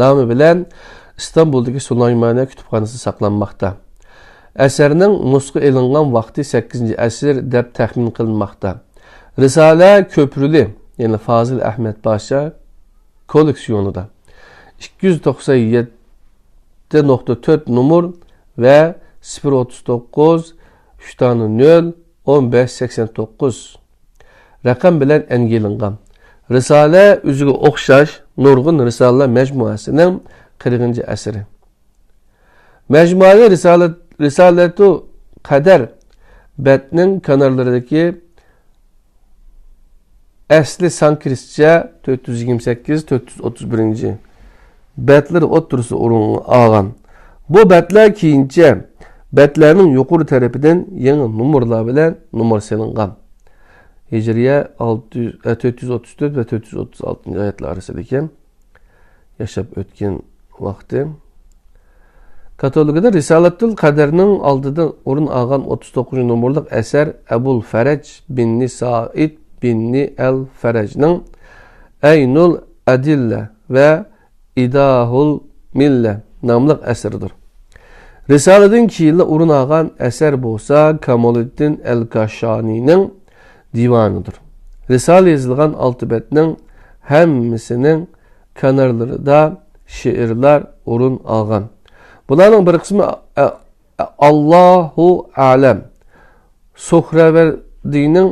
نامى بىلەن ئىستانبۇلدىكى سۇلايمانىيە كۇتۇپخانىسىدا ساقلانماقتا. ئەسەرنىڭ نۇسخا ئېلىنغان ۋاقتى سەككىزىنچى ئەسىر دەپ تەخمىن قىلىنماقتا. رىسالە كۆپرىلى، يەنى فازىل ئەھمەد پاشا كوللېكسىيونىدا ئىككى يۈز توقسان يەتتە نۇقتا تۆت نومۇر ۋە سىفىر ئوتتۇز توققۇز، ئۈچ دانە نۆل، ئون بەش سەكسەن توققۇز رەقەم بىلەن ئەنگە ئېلىنغان. رىسالە ئۆزىگە ئوخشاش نۇرغۇن رىسالىلەر مەجمۇئەسىنىڭ قىرىقىنچى ئەسىرى. مەجمۇئەنى رىسالەت-، رىسالەتۇ قەدەر بەتنىڭ كەنارلىرىدىكى ئەسلى سان كىرىشىچە تۆت يۈز يىگىرمە سەككىز، تۆت يۈز ئوتتۇز بىرىنچى بەتلىرى ئوتتۇرىسىدا ئورۇن ئالغان. بۇ بەتلەر كېيىنچە بەتلەرنىڭ يۇقىرى تەرىپىدىن يېڭى نومۇرلار بىلەن نومۇر سېلىنغان. ھىجرىيە ئالتە يۈز، ئە، تۆت يۈز ئوتتۇز تۆت ۋە تۆت يۈز ئوتتۇز ئالتىنچى ئايەتلەر ئارىسىدىكى ياشاپ ئۆتكەن ۋاقتى. كاتالوگىدا رىسالەتۇل قەدەرنىڭ ئالدىدا ئورۇن ئالغان ئوتتۇز توققۇزىنچى نومۇرلۇق ئەسەر ئەبۇل فەرەج بىننى سائىد بىننى ئەل فەرەجنىڭ ئەينۇل ئەدىللە ۋە ئىداھۇل مىللە ناملىق ئەسىرىدۇر. رىسالىدىن كېيىنلا ئورۇن ئالغان ئەسەر بولسا كامالىددىن ئەل كاشانىنىڭ دىۋانىدۇر. رىسالە يېزىلغان ئالتە بەتنىڭ ھەممىسىنىڭ كەنارلىرىدا شېئىرلار ئورۇن ئالغان. بۇلارنىڭ بىر قىسمى ئە-، ئە-، ئاللاھۇ ئەلەم، سۇھراۋەردىنىڭ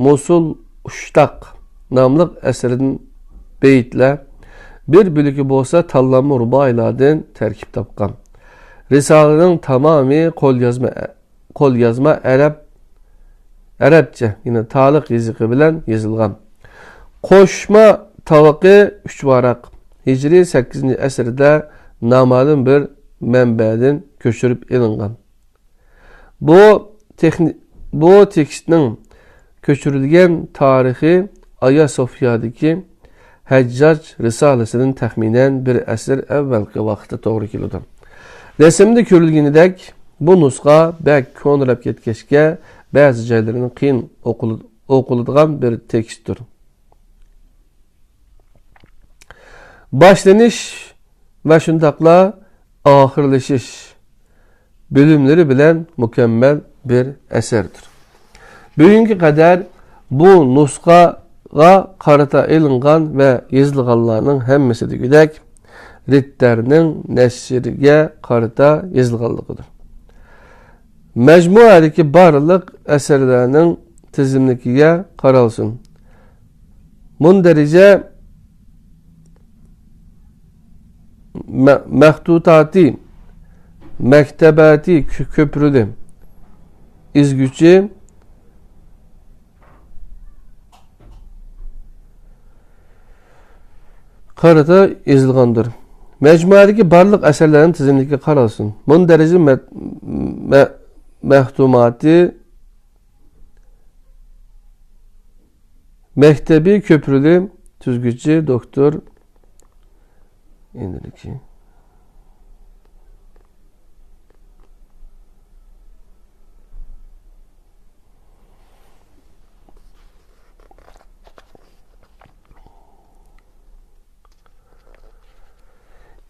مۇسۇل ئۇشتاق ناملىق ئەسىرىدىن بەيتلەر، بىر بۆلىكى بولسا تاللانما رۇبائىيلاردىن تەركىب تاپقان. رىسالىنىڭ تامامى قوليازما قوليازما ئەرەب، ئەرەبچە، يەنى تالىق يېزىقى بىلەن يېزىلغان. قوشما تاۋىقى ئۈچ ۋاراق، ھىجرىي سەككىزىنچى ئەسىردە نامەلۇم بىر مەنبەدىن كۆچۈرۈپ ئېلىنغان. بۇ تېخنى-، بۇ تېكىستنىڭ كۆچۈرۈلگەن تارىخى ئايا سوفىيادىكى ھەججاج رىسالىسىدىن تەخمىنەن بىر ئەسىر ئەۋۋەلكى ۋاقىتتا توغرا كېلىدۇ. رەسىمدە كۆرۈلگىنىدەك، بۇ نۇسخا بەك كونىراپ كەتكەچكە، بەزى جايلىرىنى قىيىن ئوقۇل-، ئوقۇلىدىغان بىر تېكىستتۇر. باشلىنىش ۋە شۇنداقلا ئاخىرلىشىش بۆلۈملىرى بىلەن مۇكەممەل بىر ئەسەردۇر. بۈگۈنگە قەدەر بۇ نۇسخىغا قارىتا ئېلىنغان ۋە يېزىلغانلارنىڭ ھەممىسى دېگۈدەك رىتتەرنىڭ نەشرىگە قارىتا يېزىلغانلىقىدۇر. مەجمۇئەدىكى بارلىق ئەسەرلەرنىڭ تىزىملىكىگە قارالسۇن. مۇندەرىجە مە-، مەختۇتاتى، مەكتەباتى كۆ-، كۆپرىلى، ئىزگۈچى، قارىتا يېزىلغاندۇر. مەجمۇئەدىكى بارلىق ئەسەرلەرنىڭ تىزىملىكىگە قارالسۇن. مۇندەرىجە مەت-، مە-، مەختۇماتى مەكتەبى كۆپرىلى تۈزگۈچى دوكتور ئېنرىكى.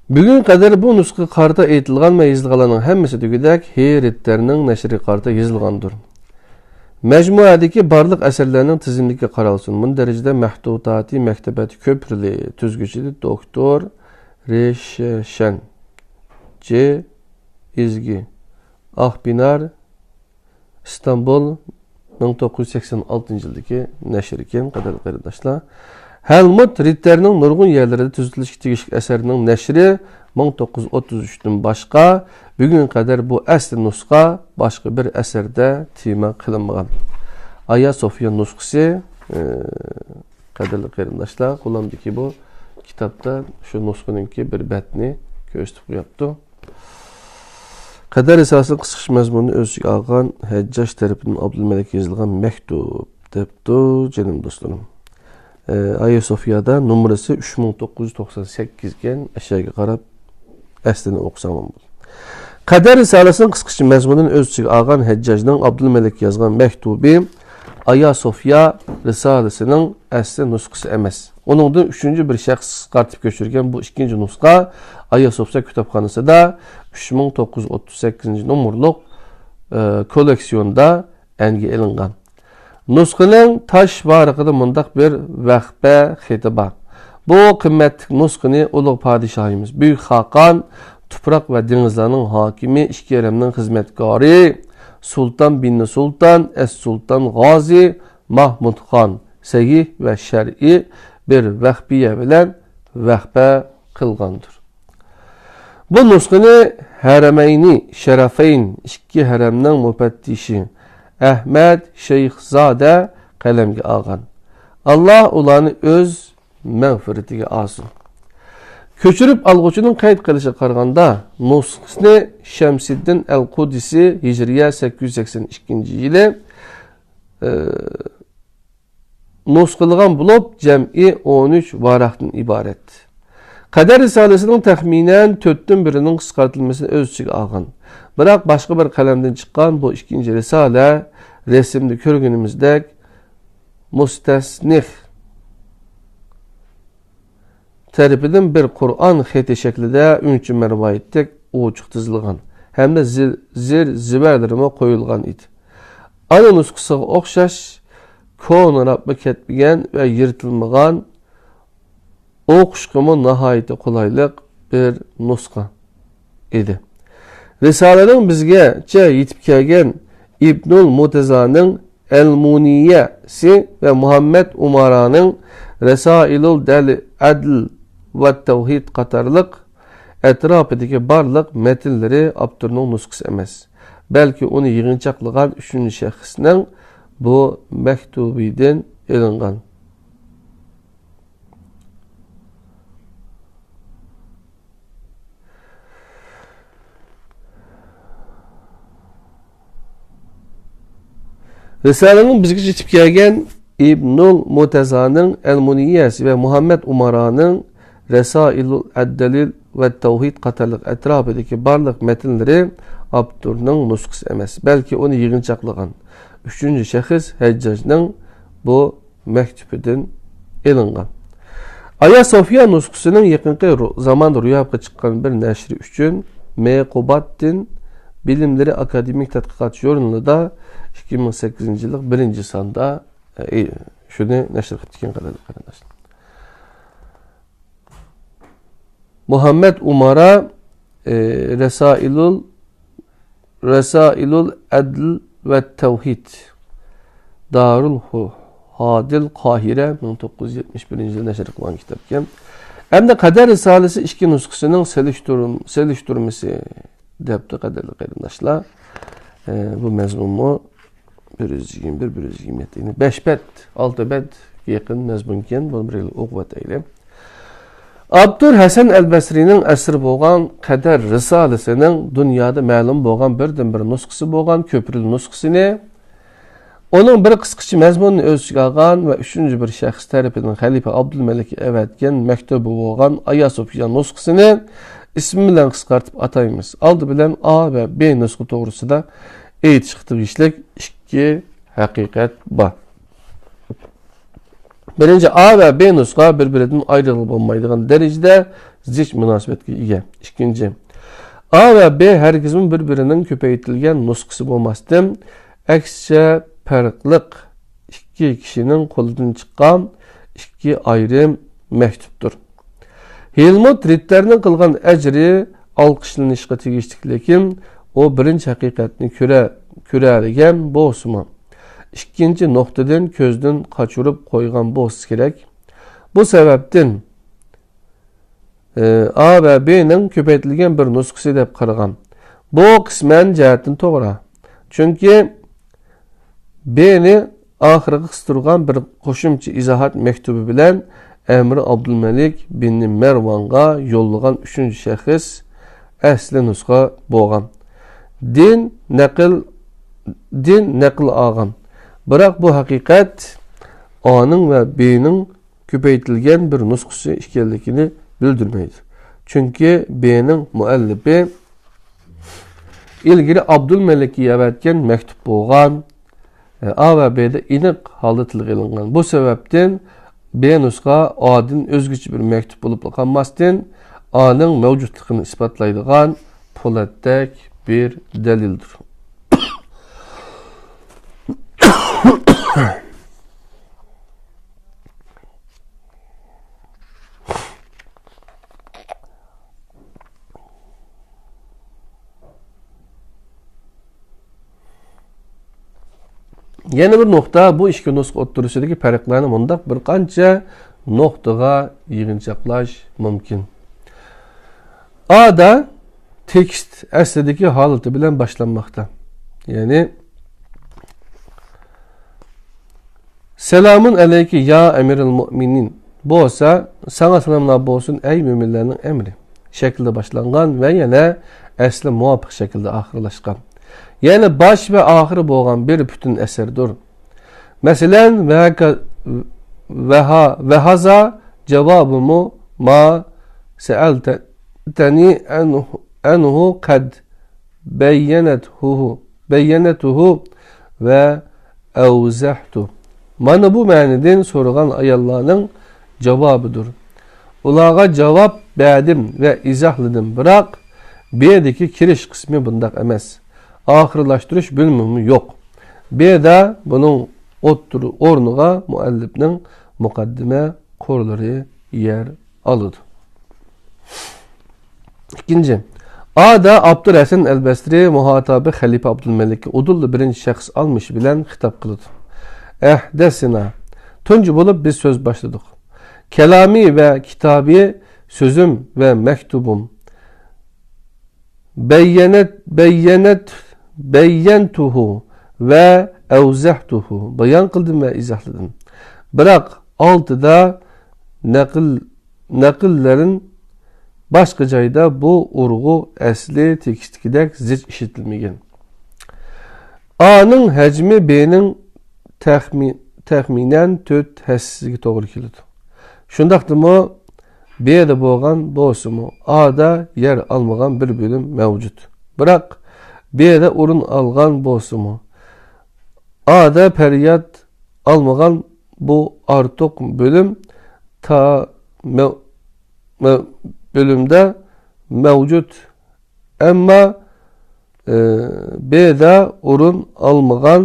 بۈگۈنگە قەدەر بۇ نۇسخىغا قارىتا ئېيتىلغان ۋە يېزىلغانلارنىڭ ھەممىسى دېگۈدەك ھې رىتتېرنىڭ نەشرىگە قارىتا يېزىلغاندۇر. مەجمۇئەدىكى بارلىق ئەسەرلەرنىڭ تىزىملىكىگە قارالسۇن. مۇندەرىجىدە مەختۇتاتى مەكتەبەتى كۆپرىلى تۈزگۈچى دوكتور رېششەن جې ئىزگى، ئاقبىنار، ئىستانبۇل، مىڭ توققۇز يۈز سەكسەن ئالتىنچى يىلدىكى نەشر ئىكەن، قەدىرلىك قېرىنداشلار. ھەلمۇت رىتتېرنىڭ نۇرغۇن يەرلىرىدە تۈزىتىلىشكە تېگىشلىك ئەسەرنىڭ نەشرى مىڭ توققۇز يۈز ئوتتۇز ئۈچتىن باشقا، بۈگۈنگە قەدەر بۇ ئەسلى نۇسخا باشقا بىر ئەسەردە تېما قىلىنمىغان. ئايا سوفىيا نۇسخىسى، ئى، قەدىرلىك قېرىنداشلار، قولۇمدىكى بۇ كىتابتا شۇ نۇسخىنىڭكى بىر بەتنى كۆرسىتىپ قويۇپتۇ. قەدەر رىسالىسىنىڭ قىسقىچە مەزمۇنىنى ئۆز ئىچىگە ئالغان ھەججاج تەرىپىدىن ئابدۇلمەلىككە يېزىلغان مەكتۇپ، دەپتۇ، جېنىم دوستلىرىم. ئە، ئايا سوفىيادا نومۇرىسى ئۈچ مىڭ توققۇز يۈز توقسان سەككىز ئىكەن، ئەشەگە قاراپ ئەسلىنى ئوقۇساڭلار بولىدۇ. قەدەر رىسالىسىنىڭ قىسقىچە مەزمۇنىنى ئۆز ئىچىگە ئالغان ھەججاجنىڭ ئابدۇلمەلىككە يازغان مەكتۇبى ئايا سوفىيا رىسالىسىنىڭ ئەسلى نۇسخىسى ئەمەس. ئۇنىڭدىن ئۈچىنچى بىر شەخس قىسقارتىپ كۆچۈرگەن بۇ ئىككىنچى نۇسخا ئايا سوفىيا كىتابخانىسىدا ئۈچ مىڭ توققۇز يۈز ئوتتۇز سەككىزىنچى نومۇرلۇق، ئە، كوللېكسىيوندا ئەنگە ئېلىنغان. نۇسخىنىڭ تاش ۋارىقىدا مۇنداق بىر ۋەخپە خېتى بار. بۇ قىممەتلىك نۇسخىنى ئۇلۇغ پادىشاھىمىز بۈيۈك خاقان، تۇپراق ۋە دېڭىزلارنىڭ ھاكىمى، ئىككى ھەرەمنىڭ خىزمەتكارى، سۇلتان بىننى سۇلتان، ئەس سۇلتان غازى ماھمۇد خان سەھىھ ۋە شەرئىي بىر ۋەخپىيە بىلەن ۋەخپە قىلغاندۇر. بۇ نۇسخىنى ھەرەمەينى شەرەفەين، ئىككى ھەرەمنىڭ مۇپەتتىشى ئەھمەد شەيخزادە قەلەمگە ئالغان. ئاللا ئۇلارنى ئۆز مەغپىرىتىگە ئالسۇن. كۆچۈرۈپ ئالغۇچىنىڭ قەيت قىلىشىغا قارىغاندا، نۇسخىسىنى شەمسىددىن ئەل قۇدسى ھىجرىيە سەككىز يۈز سەكسەن ئىككىنچى يىلى، ئى، نۇسخىلىغان بولۇپ، جەمئىي ئون ئۈچ ۋاراقتىن ئىبارەت. قەدەر رىسالىسىنىڭ تەخمىنەن تۆتتىن بىرىنىڭ قىسقارتىلمىسىنى ئۆز ئىچىگە ئالغان. بىراق، باشقا بىر قەلەمدىن چىققان بۇ ئىككىنچى رىسالە رەسىمدە كۆرگىنىمىزدەك مۇستەسنىخ تەرىپىدىن بىر قۇرئان خېتى شەكلىدە ئۈنچە مەرۋايىتتەك ئوچۇق تىزىلغان ھەمدە زىل-، زىر زىۋەرلىرىمۇ قويۇلغان ئىدى. ئانا نۇسخىسىغا ئوخشاش كونىراپمۇ كەتمىگەن ۋە يىرتىلمىغان، ئوقۇشقىمۇ ناھايىتى قولايلىق بىر نۇسخا ئىدى. رىسالىنىڭ بىزگىچە يېتىپ كەلگەن ئىبنۇل مۇتەزانىڭ ئەلمۇنىيەسى ۋە مۇھەممەد ئۇمارانىڭ رەسائىلۇل دەل-، ئەدل ۋە تەۋھىد قاتارلىق ئەتراپىدىكى بارلىق مەتنلىرى ئاپتورنىڭ نۇسخىسى ئەمەس، بەلكى ئۇنى يىغىنچاقلىغان ئۈچىنچى شەخسنىڭ بۇ مەكتۇبىدىن ئېلىنغان. رىسالىنىڭ بىزگىچە يېتىپ كەلگەن ئىبنۇل مۇتەزانىڭ ئەلمۇنىيەسى ۋە مۇھەممەد ئۇمارانىڭ رەسائىلۇل ئەددەلىل ۋە تەۋھىد قاتارلىق ئەتراپىدىكى بارلىق مەتنلىرى ئاپتورنىڭ نۇسخىسى ئەمەس، بەلكى ئۇنى يىغىنچاقلىغان ئۈچىنچى شەخس ھەججاجنىڭ بۇ مەكتۇپىدىن ئېلىنغان. ئايا سوفىيا نۇسخىسىنىڭ يېقىنقى رو-، زاماندا روياپقا چىققان بىر نەشرى ئۈچۈن مېقۇباتتىن بىلىملىرى ئاكادېمىك تەتقىقات ژۇرنىلىدا ئىككى مىڭ سەككىزىنچى يىللىق بىرىنچى ساندا، ئە، ئى، شۇنى نەشر قىلىپتىكەن، قەدىرلىك قېرىنداشلار. مۇھەممەد ئۇمارا، ئى، رەسائىلۇل رەسائىلۇل ئەدل ۋە تەۋھىد، دارۇل ھۇ-، ھادىل، قاھىرە، مىڭ توققۇز يۈز يەتمىش بىرىنچى يىلى نەشر قىلغان كىتابكەن. ئەمدى قەدەر رىسالىسى ئىككى نۇسخىسىنىڭ سېلىشتۇرۇل-، سېلىشتۇرمىسى، دەپتۇ، قەدىرلىك قېرىنداشلار. ئە، بۇ مەزمۇنمۇ بىر يۈز يىگىرمە بىر، بىر يۈز يىگىرمە يەتتە، يەنى بەش بەت، ئالتە بەت يېقىن مەزمۇنكەن، بۇنى بىر ئوقۇۋەتەيلى. ئاپتور ھەسەن ئەلبەسرىنىڭ ئەسىرى بولغان قەدەر رىسالىسىنىڭ دۇنيادا مەلۇم بولغان بىردىنبىر نۇسخىسى بولغان كۆپرىلى نۇسخىسىنى، ئۇنىڭ بىر قىسقىچە مەزمۇنىنى ئۆز ئىچىگە ئالغان ۋە ئۈچىنچى بىر شەخس تەرىپىدىن خەلىپە ئابدۇلمەلىككە ئەۋەتكەن مەكتۇبى بولغان ئايا سوفىيا نۇسخىسىنى ئىسمى بىلەن قىسقارتىپ ئاتايمىز. ئالدى بىلەن ئا ۋە بې نۇسخا توغرىسىدا ئېيتىشقا تېگىشلىك ئىككى ھەقىقەت بار. بىرىنچى، ئا ۋە بې نۇسخا بىر-بىرىدىن ئايرىغىلى بولمايدىغان دەرىجىدە زىچ مۇناسىۋەتكە ئىگە. ئىككىنچى، ئا ۋە بې ھەرگىزمۇ بىر-بىرىنىڭ كۆپەيتىلگەن نۇسخىسى بولماستىن، ئەكسىچە پەرقلىق ئىككى كىشىنىڭ قولىدىن چىققان ئىككى ئايرىم مەكتۇپتۇر. ھېلمۇت رىتتەرنىڭ قىلغان ئەجرى ئالقىشلىنىشقا تېگىشلىك، لېكىن ئۇ بىرىنچى ھەقىقەتنى كۆرە-، كۆرەلىگەن بولسىمۇ، ئىككىنچى نۇقتىدىن كۆزدىن قاچۇرۇپ قويغان بولسا كېرەك. بۇ سەۋەبتىن، ئى، ئا ۋە بېنىڭ كۆپەيتىلگەن بىر نۇسخىسى دەپ قارىغان. بۇ قىسمەن جەھەتتىن توغرا. چۈنكى بېنى ئاخىرىغا قىستۇرغان بىر قوشۇمچە ئىزاھات مەكتۇبى بىلەن ئەمىر ئابدۇلمەلىك بىن مەرۋانغا يوللىغان ئۈچىنچى شەخس ئەسلى نۇسخا بولغان. دىن نەقىل، دىن نەقىل ئالغان. بىراق بۇ ھەقىقەت ئانىڭ ۋە بېنىڭ كۆپەيتىلگەن بىر نۇسخىسى ئىكەنلىكىنى بىلدۈرمەيدۇ. چۈنكى بېنىڭ مۇئەللىپى ئىلگىرى ئابدۇلمەلىككە ئەۋەتكەن مەكتۇپ بولغان، ئا ۋە بېدە ئېنىق ھالدا تىلغا ئېلىنغان. بۇ سەۋەبتىن بې نۇسخا ئادىن ئۆزگىچە بىر مەكتۇپ بولۇپلا قالماستىن، ئانىڭ مەۋجۇتلۇقىنى ئىسپاتلايدىغان پولاتتەك بىر دەلىلدۇر. يەنە بىر نۇقتا، بۇ ئىككى نۇسخا ئوتتۇرىسىدىكى پەرقلەرنى مۇنداق بىر قانچە نۇقتىغا يىغىنچاقلاش مۇمكىن. ئادا تېكىست ئەسلىدىكى ھالىتى بىلەن باشلانماقتا. يەنى، سالامۇن ئەلەيكە يا ئەمىرەل مۇئمىنىن بولسا، ساڭا سالاملار بولسۇن، ئەي مۆمىنلەرنىڭ ئەمىرى شەكلىدە باشلانغان ۋە يەنە ئەسلى مۇۋاپىق شەكىلدە ئاخىرلاشقان. يەنى باش ۋە ئاخىرى بولغان بىر پۈتۈن ئەسەردۇر. مەسىلەن، ۋەھاكا-، ۋەھا-، ۋەھازا جاۋابۇمۇ ما سەئەلتەنى ئەنھۇ، ئەنھۇ قەد بەييەنەتھۇ، بەييەنەتھۇ ۋە ئەۋزەھتۇ. مانا بۇ مەنىدىن سورىغان ئاياللارنىڭ جاۋابىدۇر. ئۇلارغا جاۋاب بەردىم ۋە ئىزاھلىدىم، بىراق بېدىكى كىرىش قىسمى بۇنداق ئەمەس. ئاخىرلاشتۇرۇش بۆلۈمىمۇ يوق. بېدا بۇنىڭ ئوتتۇرا ئورنىغا مۇئەللىپنىڭ مۇقەددىمە قۇرلىرى يەر ئالىدۇ. ئىككىنچى، ئادا ئاپتور ھەسەن ئەلبەسرى مۇھاتابى خەلىپە ئابدۇلمەلىككە ئۇدۇللا بىرىنچى شەخس ئالمىشى بىلەن خىتاب قىلىدۇ. ئەھدەسىنا، تۇنجى بولۇپ بىز سۆز باشلىدۇق. كالامى ۋە كىتابى، سۆزۈم ۋە مەكتۇبۇم. بەييەنەت، بەييەنەت، بەييەنتۇھۇ ۋە ئەۋزەھتۇھۇ، بايان قىلدىم ۋە ئىزاھلىدىم. بىراق ئالتىدا نەقىل، نەقىللەرىن باشقا جايدا بۇ ئۇرغۇ ئەسلى تېكىستتىكىدەك زىچ ئىشلىتىلمىگەن. ئانىڭ ھەجمى بېنىڭ تەخمىن، تەخمىنەن تۆت ھەسسىسىگە توغرا كېلىدۇ. شۇنداقتىمۇ بېدە بولغان بولسىمۇ، ئادا يەر ئالمىغان بىر بۆلۈم مەۋجۇت. بىراق بېدە ئورۇن ئالغان بولسىمۇ، ئادا پەرياد ئالمىغان بۇ ئارتۇق بۆلۈم تا مەۋ-، مەۋ-، بۆلۈمدە مەۋجۇت. ئەمما، ئى، بېدا ئورۇن ئالمىغان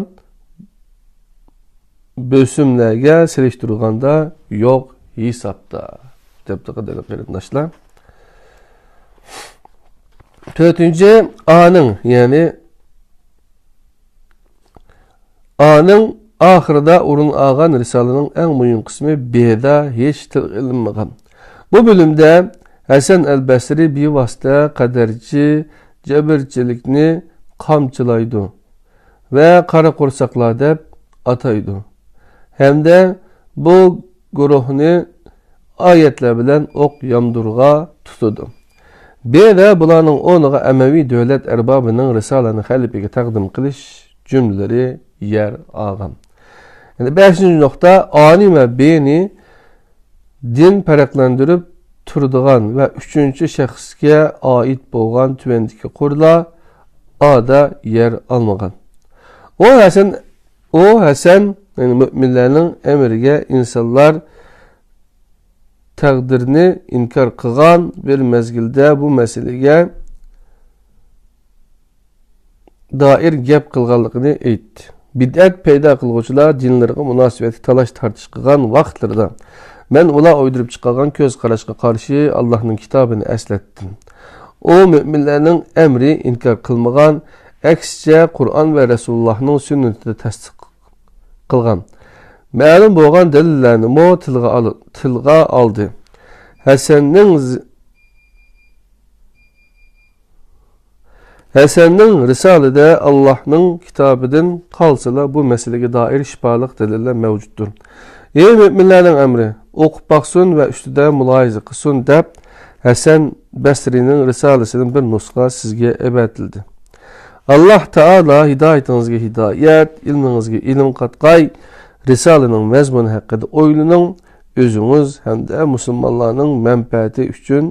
بۆسۈملەرگە سېلىشتۇرغاندا يوق ھېسابتا، دەپتۇ قەدىرلىك قېرىنداشلار. تۆتىنچى، ئانىڭ، يەنى ئانىڭ ئاخىرىدا ئورۇن ئالغان رىسالىنىڭ ئەڭ مۇھىم قىسمى بېدا ھېچ تىلغا ئېلىنمىغان. بۇ بۆلۈمدە ھەسەن ئەل بەسرى بىۋاسىتە قەدەرچى جەبىرچىلىكنى قامچىلايدۇ ۋە قارا قورساقلار دەپ ئاتايدۇ ھەمدە بۇ گۇرۇھنى ئايەتلەر بىلەن ئوق يامدۇرغا تۇتىدۇ. بىردە بۇلارنىڭ ئورنىغا ئەمەۋى دۆلەت ئەربابىنىڭ رىسالىنى خەلىپىگە تەقدىم قىلىش جۈملىلىرى يەر ئالغان. يەنى بەشىنچى نۇقتا، ئانى ۋە بىنى دىن پەرقلەندۈرۈپ تۇرىدىغان ۋە ئۈچىنچى شەخسكە ئائىت بولغان تۆۋەندىكى قۇرلار ئادا يەر ئالمىغان. ئۇ ھەسەن، ئۇ ھەسەن، يەنى مۆمىنلەرنىڭ ئەمرىگە ئىنسانلار تەقدىرنى ئىنكار قىلغان بىر مەزگىلدە بۇ مەسىلىگە دائىر گەپ قىلغانلىقىنى ئېيتتى. بىدئەت پەيدا قىلغۇچىلار دىنلىرىغا مۇناسىۋەتلىك تالاش-تارتىش قىلغان ۋاقىتلىرىدا، مەن ئۇلار ئويدۇرۇپ چىقارغان كۆز قاراشقا قارشى ئاللاھنىڭ كىتابىنى ئەسلەتتىم. ئۇ مۆمىنلەرنىڭ ئەمرى ئىنكار قىلمىغان، ئەكسىچە، قۇرئان ۋە رەسۇلۇللاھنىڭ سۈننىتىدە تەستىق قىلغان مەلۇم بولغان دەلىللەرنىمۇ تىلغا ئال-، تىلغا ئالدى. ھەسەننىڭ ز-، ھەسەننىڭ رىسالىدە ئاللاھنىڭ كىتابىدىن قالسىلا، بۇ مەسىلىگە دائىر شىپالىق دەلىللەر مەۋجۇتتۇر. ئەي مۆمىنلەرنىڭ ئەمرى، ئوقۇپ باقسۇن ۋە ئۈستىدە مۇلاھىزە قىلسۇن، دەپ، ھەسەن بەسرىنىڭ رىسالىسىدىن بىر نۇسخا سىزگە ئەۋەتىلدى. ئاللاھ تائالا ھىدايىتىڭىزگە ھىدايەت، ئىلمىڭىزگە ئىلىم قاتقاي، رىسالىنىڭ مەزمۇنى ھەققىدە ئويلىنىڭ، ئۆزىڭىز ھەمدە مۇسۇلمانلارنىڭ مەنپەئەتى ئۈچۈن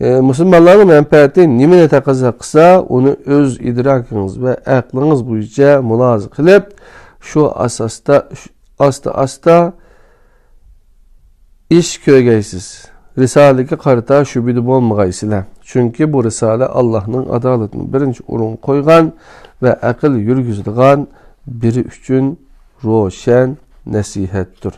ئى، مۇسۇلمانلارنىڭ مەنپەئەتى نېمىنى تەقەززا قىلسا، ئۇنى ئۆز ئىدراكىڭىز ۋە ئەقلىڭىز بويىچە مۇلاھىزە قىلىپ، شۇ ئاساستا، ئاستا-ئاستا ئىش كۆرگەيسىز. رىسالىگە قارىتا شۈبھىدە بولمىغايسىلەر. چۈنكى بۇ رىسالە ئاللاھنىڭ ئادالىتىنى بىرىنچى ئورۇنغا قويغان ۋە ئەقىل يۈرگۈزىدىغان بىرى ئۈچۈن روشەن نەسىھەتتۇر.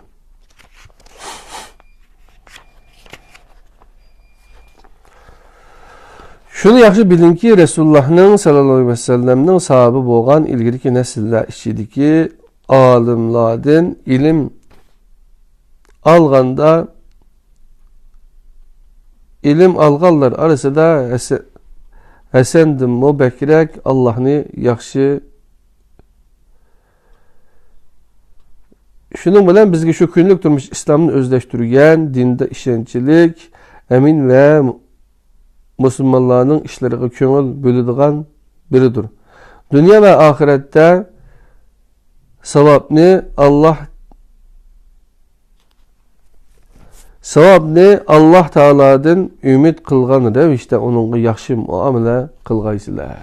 شۇنى ياخشى بىلىڭكى، رەسۇلۇللاھنىڭ سەللەللاھۇ ئەلەيھى ۋەسەللەمنىڭ ساھابى بولغان ئىلگىرىكى نەسىللەر ئىچىدىكى ئالىملاردىن ئىلىم ئالغاندا، ئىلىم ئالغانلار ئارىسىدا ھەسە-، ھەسەندىنمۇ بەكرەك ئاللاھنى ياخشى شۇنىڭ بىلەن بىزگە شۇ كۈنلۈك تۇرمۇش ئىسلامنى ئۆزلەشتۈرگەن، دىندا ئىشەنچلىك، ئەمىن ۋە مۇسۇلمانلارنىڭ ئىشلىرىغا كۆڭۈل بۆلىدىغان بىرىدۇر. دۇنيا ۋە ئاخىرەتتە ساۋابنى ئاللاھ ساۋابنى ئاللاھ تائالادىن ئۈمىد قىلغان رەۋىشتە ئۇنىڭغا ياخشى مۇئامىلە قىلغايسىلەر.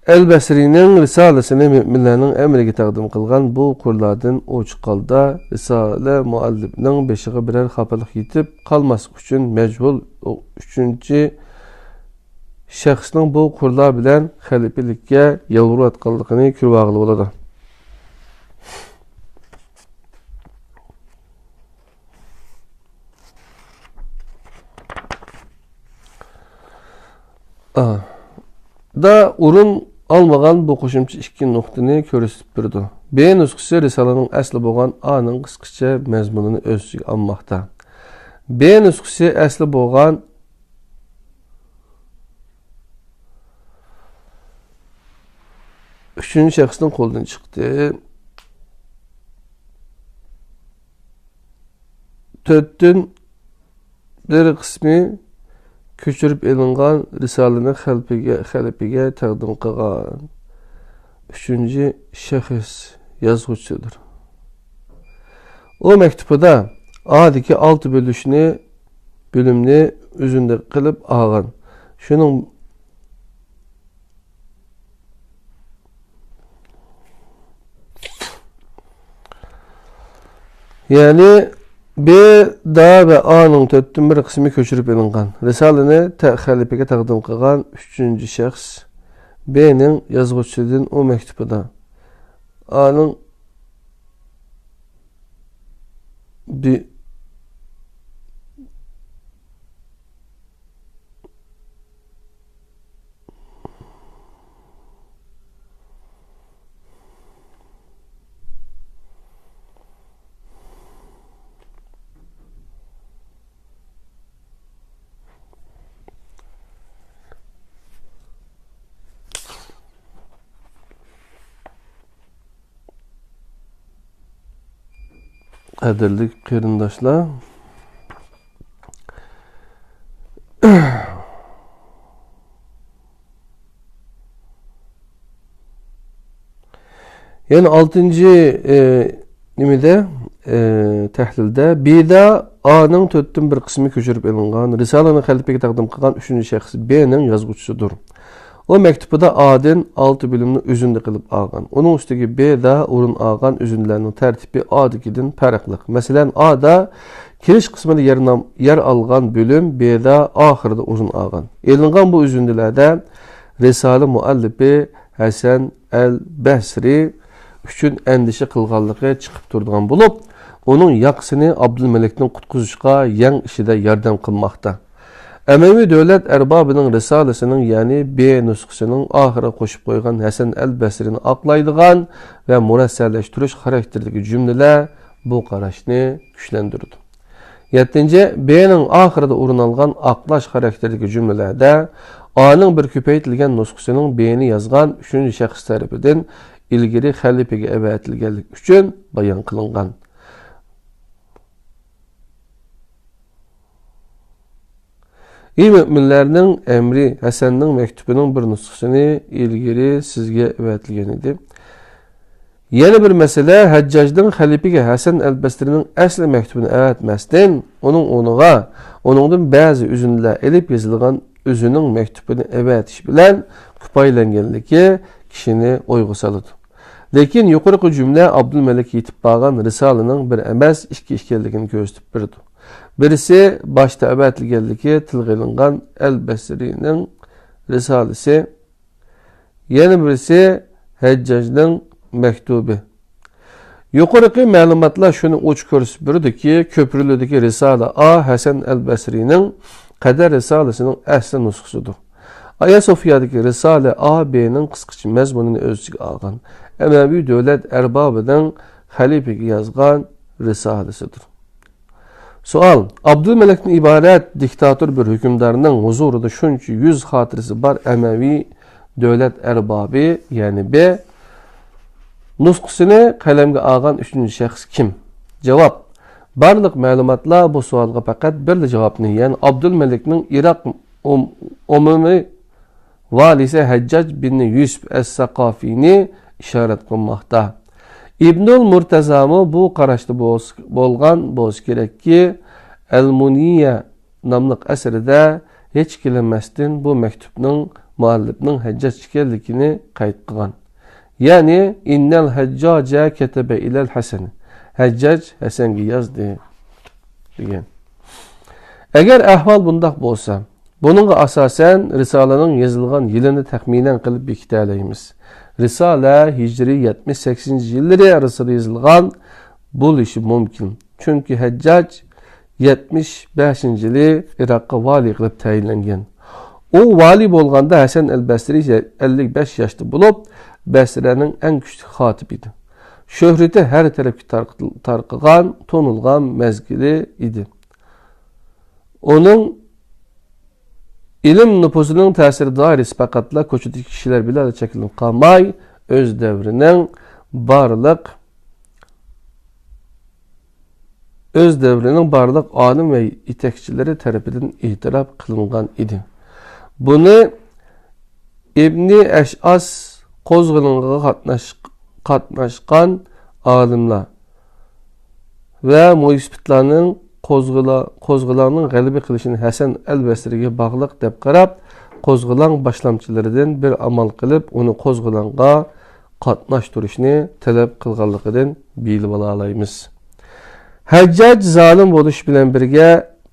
ئەل بەسرىنىڭ رىسالىسىنى مۆمىنلەرنىڭ ئەمرىگە تەقدىم قىلغان بۇ قۇرلاردىن ئوچۇق ھالدا رىسالە مۇئەللىپنىڭ بېشىغا بىرەر خاپىلىق يېتىپ قالماسلىق ئۈچۈن مەجھۇل ئۈچىنچى شەخسنىڭ بۇ قۇرلار بىلەن خەلىپىلىككە يالۋۇرۇۋاتقانلىقىنى كۆرۈۋالغىلى بولىدۇ. ئا، دا ئورۇن ئالمىغان بۇ قوشۇمچە ئىككى نۇقتىنى كۆرسىتىپ بېرىدۇ. بى نۇسخىسى رىسالىنىڭ ئەسلى بولغان ئانىڭ قىسقىچە مەزمۇنىنى ئۆز ئىچىگە ئالماقتا. بى نۇسخىسى ئەسلى بولغان ئۈچىنچى شەخسنىڭ قولىدىن چىقتى. تۆتتىن بىر قىسمى كۆچۈرۈپ ئېلىنغان رىسالىنى خەلپىگە، خەلپىگە تەقدىم قىلغان ئۈچىنچى شەخس يازغۇچىدۇر. ئۇ مەكتۇبىدا ئادىكى ئالتە بۆلۈشنى، بۆلۈمنى ئۆزىنى قىلىپ ئالغان. شۇنىڭ يەنى بى، دا ۋە ئانىڭ تۆتتىن بىر قىسمى كۆچۈرۈپ ئېلىنغان. رىسالىنى تە-، خەلىپىگە تەقدىم قىلغان ئۈچىنچى شەخس بىنىڭ يازغۇچىسىدىن ئۇ مەكتۇبىدا ئانىڭ بى-، قەدىرلىك قېرىنداشلار، يەنە ئالتىنچى، ئى، نېمىدە، ئى، تەھلىلدە بدا ئانىڭ تۆتتىن بىر قىسمى كۆچۈرۈپ ئېلىنغان، رىسالىنىڭ خەلىپىگە تەقدىم قىلغان ئۈچىنچى شەخس بنىڭ يازغۇچىسىدۇر. ئۇ مەكتۇبىدا ئادىن ئالتە بۆلۈمنى ئۆزۈندە قىلىپ ئالغان. ئۇنىڭ ئۈستىگە بدا ئورۇن ئالغان ئۆزۈندىلەرنىڭ تەرتىپى ئادىكىدىن پەرقلىق. مەسىلەن، ئادا كىرىش قىسمىدا يەر نام-، يەر ئالغان بۆلۈم بدا ئاخىرىدا ئورۇن ئالغان. ئېلىنغان بۇ ئۆزۈندىلەردە رىسالە مۇئەللىپى ھەسەن ئەل بەسرى ئۈچۈن ئەندىشە قىلغانلىقى چىقىپ تۇرىدىغان بولۇپ، ئۇنىڭ ياقىسىنى ئابدۇلمەلىكنىڭ قۇتقۇزۇشقا يەڭ ئىشىدە ياردەم قىلماقتا. ئەمەۋى دۆلەت ئەربابىنىڭ رىسالىسىنىڭ، يەنى ب نۇسخىسىنىڭ ئاخىرىغا قوشۇپ قويغان ھەسەن ئەل بەسرىنى ئاقلايدىغان ۋە مۇرەسسەلەشتۈرۈش خاراكتېرىدىكى جۈملىلەر بۇ قاراشنى كۈچلەندۈرىدۇ. يەتتىنچى، بنىڭ ئاخىرىدا ئورۇن ئالغان ئاقلاش خاراكتېرىدىكى جۈملىلەردە ئانىڭ بىر كۆپەيتىلگەن نۇسخىسىنىڭ بنى يازغان ئۈچىنچى شەخس تەرىپىدىن ئىلگىرى خەلىپىگە ئەۋەتىلگەنلىكى ئۈچۈن بايان قىلىنغان. ئى مۆمىنلەرنىڭ ئەمرى، ھەسەننىڭ مەكتۇبىنىڭ بىر نۇسخىسىنى ئىلگىرى سىزگە ئەۋەتىلگەن ئىدى. يەنە بىر مەسىلە، ھەججاجنىڭ خەلىپىگە ھەسەن ئەلبەسرىنىڭ ئەسلى مەكتۇبىنى ئەۋەتمەستىن، ئۇنىڭ ئورنىغا ئۇنىڭدىن بەزى ئۈزۈندىلەر ئېلىپ يېزىلغان ئۆزىنىڭ مەكتۇبىنى ئەۋەتىش بىلەن كۇپايىلەنگەنلىكى كىشىنى ئويغا سالىدۇ. لېكىن يۇقىرىقى جۈملە ئابدۇلمەلىك يېتىپ بارغان رىسالىنىڭ بىر ئەمەس، ئىككى ئىكەنلىكىنى كۆرسىتىپ بېرىدۇ. بىرسى باشتا ئەۋەتىلگەنلىكى تىلغا ئېلىنغان ئەلبەسرىنىڭ رىسالىسى، يەنە بىرسى ھەججاجنىڭ مەكتۇبى. يۇقىرىقى مەلۇماتلار شۇنى ئوچۇق كۆرسىتىپ بېرىدۇكى، كۆپرۈلىدىكى رىسالە ئا ھەسەن ئەلبەسرىنىڭ قەدەر رىسالىسىنىڭ ئەسلى نۇسخىسىدۇر. ئايا سوفىيادىكى رىسالە ئا بنىڭ قىسقىچە مەزمۇنىنى ئۆز ئىچىگە ئالغان، ئەمەۋى دۆلەت ئەربابىنىڭ خەلىپىگە يازغان رىسالىسىدۇر. سوئال، ئابدۇلمەلىكتىن ئىبارەت دىكتاتور بىر ھۆكۈمدارنىڭ ھۇزۇرىدا شۇنچە يۈز خاتىرىسى بار ئەمەۋى دۆلەت ئەربابى، يەنى ب نۇسخىسىنى قەلەمگە ئالغان ئۈچىنچى شەخس كىم؟ جاۋاب، بارلىق مەلۇماتلار بۇ سوئالغا پەقەت بىرلا جاۋابنى، يەنى ئابدۇلمەلىكنىڭ ئىراق ئوم-، ئومۇمىي ۋالىسى ھەججاج بىن يۈسۈپ ئەس-ساقافىنى ئىشارەت قىلماقتا. ئىبنۇل مۇرتەزامۇ بۇ قاراشتا بولس-، بولغان بولسا كېرەككى، ئەل-مۇنىيە ناملىق ئەسىرىدە ھېچ ئىككىلەنمەستىن بۇ مەكتۇپنىڭ مۇئەللىپنىڭ ھەججاج ئىكەنلىكىنى قەيت قىلغان. يەنى، ئىننەل ھەججاجە كەتەبە ئىلەل ھەسەن، ھەججاج ھەسەنگە يازدى، دېگەن. ئەگەر ئەھۋال بۇنداق بولسا، بۇنىڭغا ئاساسەن، رىسالىنىڭ يېزىلغان يىلىنى تەخمىنەن قىلىپ بېكىتەلەيمىز. رىسالە ھىجرىي يەتمىش سەككىزىنچى يىللىرى ئارىسىدا يېزىلغان بولۇشى مۇمكىن. چۈنكى ھەججاج يەتمىش بەشىنچى يىلى ئىراققا ۋالىي قىلىپ تەيىنلەنگەن. ئۇ ۋالىي بولغاندا ھەسەن ئەل بەسرى ئەللىك بەش ياشتا بولۇپ، بەسرەنىڭ ئەڭ كۈچلۈك خاتىپى ئىدى. شۆھرىتى ھەر تەرەپكە تارق-، تارقىغان، تونۇلغان مەزگىلى ئىدى. ئۇنىڭ ئىلىم نوپۇزىنىڭ تەسىر دائىرىسى پەقەتلا كوچىدىكى كىشىلەر بىلەن چەكلىنىپ قالماي، ئۆز دەۋرىنىڭ بارلىق، ئۆز دەۋرىنىڭ بارلىق ئالىم ۋە يېتەكچىلىرى تەرىپىدىن ئېتىراپ قىلىنغان ئىدى. بۇنى ئىبنى ئەشئاس قوزغىلىڭىغا قاتناش-، قاتناشقان ئالىملار ۋە مۇيسپىتلارنىڭ قوزغىلا-، قوزغىلاڭنىڭ غەلىبە قىلىشىنى ھەسەن ئەل بەسرىگە باغلىق دەپ قاراپ، قوزغىلاڭ باشلامچىلىرىدىن بىر ئامال قىلىپ، ئۇنى قوزغىلاڭغا قاتناشتۇرۇشنى تەلەپ قىلغانلىقىدىن بىلىۋالالايمىز. ھەججاج زالىم بولۇش بىلەن بىرگە،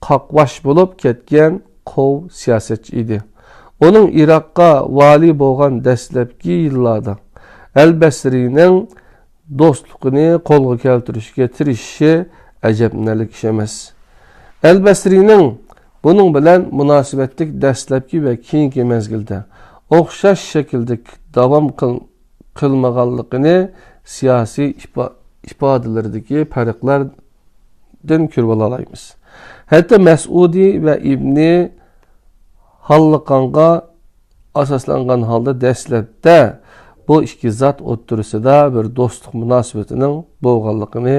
قاقباش بولۇپ كەتكەن قوۋ سىياسەتچى ئىدى. ئۇنىڭ ئىراققا ۋالىي بولغان دەسلەپكى يىللاردا ئەل بەسرىنىڭ دوستلۇقىنى قولغا كەلتۈرۈشكە تىرىشىشى ئەجەبلىنەرلىك ئىش ئەمەس. ئەل بەسرىنىڭ بۇنىڭ بىلەن مۇناسىۋەتلىك دەسلەپكى ۋە كېيىنكى مەزگىلدە ئوخشاش شەكىلدە داۋام قىل-، قىلمىغانلىقىنى سىياسىي ئىپا-، ئىپادىلىرىدىكى پەرقلەردىن كۆرۈۋالالايمىز. ھەتتا مەسئۇدى ۋە ئىبنى ھاللىقانغا ئاساسلانغان ھالدا دەسلەپتە بۇ ئىككى زات ئوتتۇرىسىدا بىر دوستلۇق مۇناسىۋىتىنىڭ بولغانلىقىنى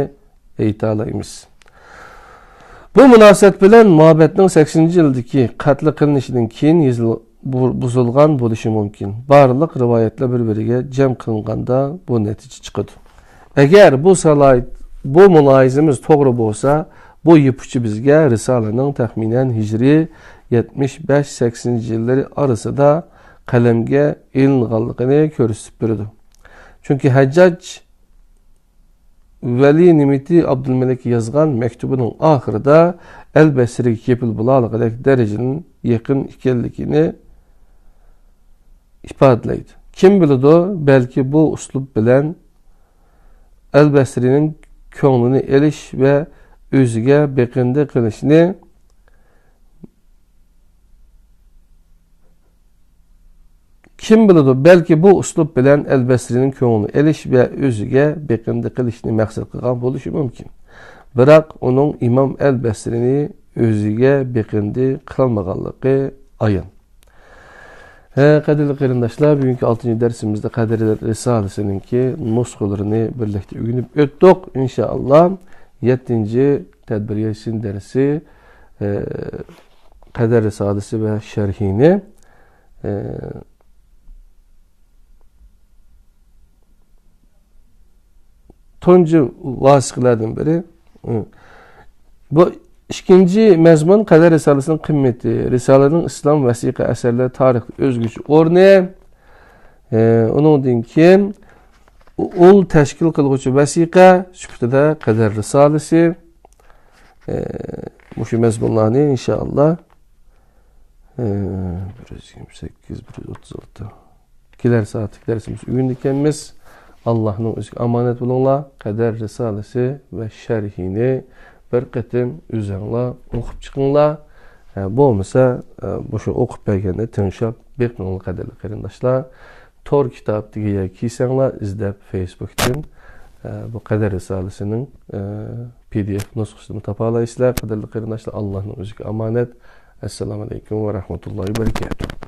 ئېيتالايمىز. بۇ مۇناسىۋەت بىلەن مابەتنىڭ سەكسىنىنچى يىلدىكى قەتل قىلىنىشىدىن كېيىن يېزىل-، بۇ-، بۇزۇلغان بولۇشى مۇمكىن. بارلىق رىۋايەتلەر بىر-بىرىگە جەم قىلىنغاندا بۇ نەتىجە چىقىدۇ. ئەگەر بۇ سالاھىيەت، بۇ مۇلاھىزىمىز توغرا بولسا، بۇ يىپ ئۇچى بىزگە رىسالىنىڭ تەخمىنەن ھىجرىي يەتمىش بەش سەكسىنىنچى يىللىرى ئارىسىدا قەلەمگە ئېلىنغانلىقىنى كۆرسىتىپ بېرىدۇ. چۈنكى ھەججاج ۋەلى نىمىتى ئابدۇلمەلىككە يازغان مەكتۇبىنىڭ ئاخىرىدا ئەل بەسرىگە كېپىل بولالىغۇدەك دەرىجىدىن يېقىن ئىكەنلىكىنى ئىپادىلەيدۇ. كىم بىلىدۇ، بەلكى بۇ ئۇسلۇب بىلەن ئەل بەسرىنىڭ كۆڭلىنى ئېلىش ۋە ئۆزىگە بېقىندى قىلىشنى كىم بىلىدۇ، بەلكى بۇ ئۇسلۇب بىلەن ئەل بەسرىنىڭ كۆڭلىنى ئېلىش ۋە ئۆزىگە بېقىندى قىلىشنى مەقسەت قىلغان بولۇشى مۇمكىن. بىراق ئۇنىڭ ئىمام ئەل بەسرىنى ئۆزىگە بېقىندى قىلالمىغانلىقى ئايان. ھە، قەدىرلىك قېرىنداشلار، بۈگۈنكى ئالتىنچى دەرسىمىزدە قەدىر رىسالىسىنىڭكى نۇسخىلىرىنى بىرلىكتە ئۆگىنىپ ئۆتتۇق. ئىنشائاللا، يەتتىنچى تەدبىر ياسىن دەرسى، ئە، قەدىر رىسالىسى ۋە شەرھىنى، ئە، تۇنجى ۋاسىقىلەردىن بىرى. بۇ ئىككىنچى مەزمۇن قەدىر رىسالىسىنىڭ قىممىتى، رىسالىنىڭ ئىسلام ۋەسىقە ئەسەرلەر تارىختا ئۆزگىچە ئورنى، ئە، ئۇنىڭدىن كېيىن ئۇل تەشكىل قىلغۇچى ۋەسىقە سۈپىتىدە قەدىر رىسالىسى، ئە، مۇشۇ مەزمۇنلارنى ئىنشائاللا، ئە، بىر يۈز يىگىرمە سەككىز، بىر يۈز ئوتتۇز ئالتە. كېلەر سائەتلىك دەرسىمىز ئۆگىنىدىكەنمىز. ئاللاھنىڭ ئۆزىگە ئامانەت بولۇڭلار. قەدەر رىسالىسى ۋە شەرھىنى بىر قېتىم ئۆزۈڭلار ئوقۇپ چىقىڭلار. ئە، بولمىسا، ئە، مۇشۇ ئوقۇپ بەرگەندە تىڭشاپ بېقىڭلار، قەدىرلىك قېرىنداشلار. تور كىتاب دېگەن يەرگە كىرسەڭلار، ئىزدەپ فېيسبۇكتىن، ئە، بۇ قەدىر رىسالىسىنىڭ، ئە، پى دى ئېف نۇسخىسىنى تاپالايسىلەر. قەدىرلىك قېرىنداشلار، ئاللاھنىڭ ئۆزىگە ئامانەت. ئەسسالامۇ ئەلەيكۇم ۋە رەھمەتۇللاھى ۋە بەرىكاتۇھ.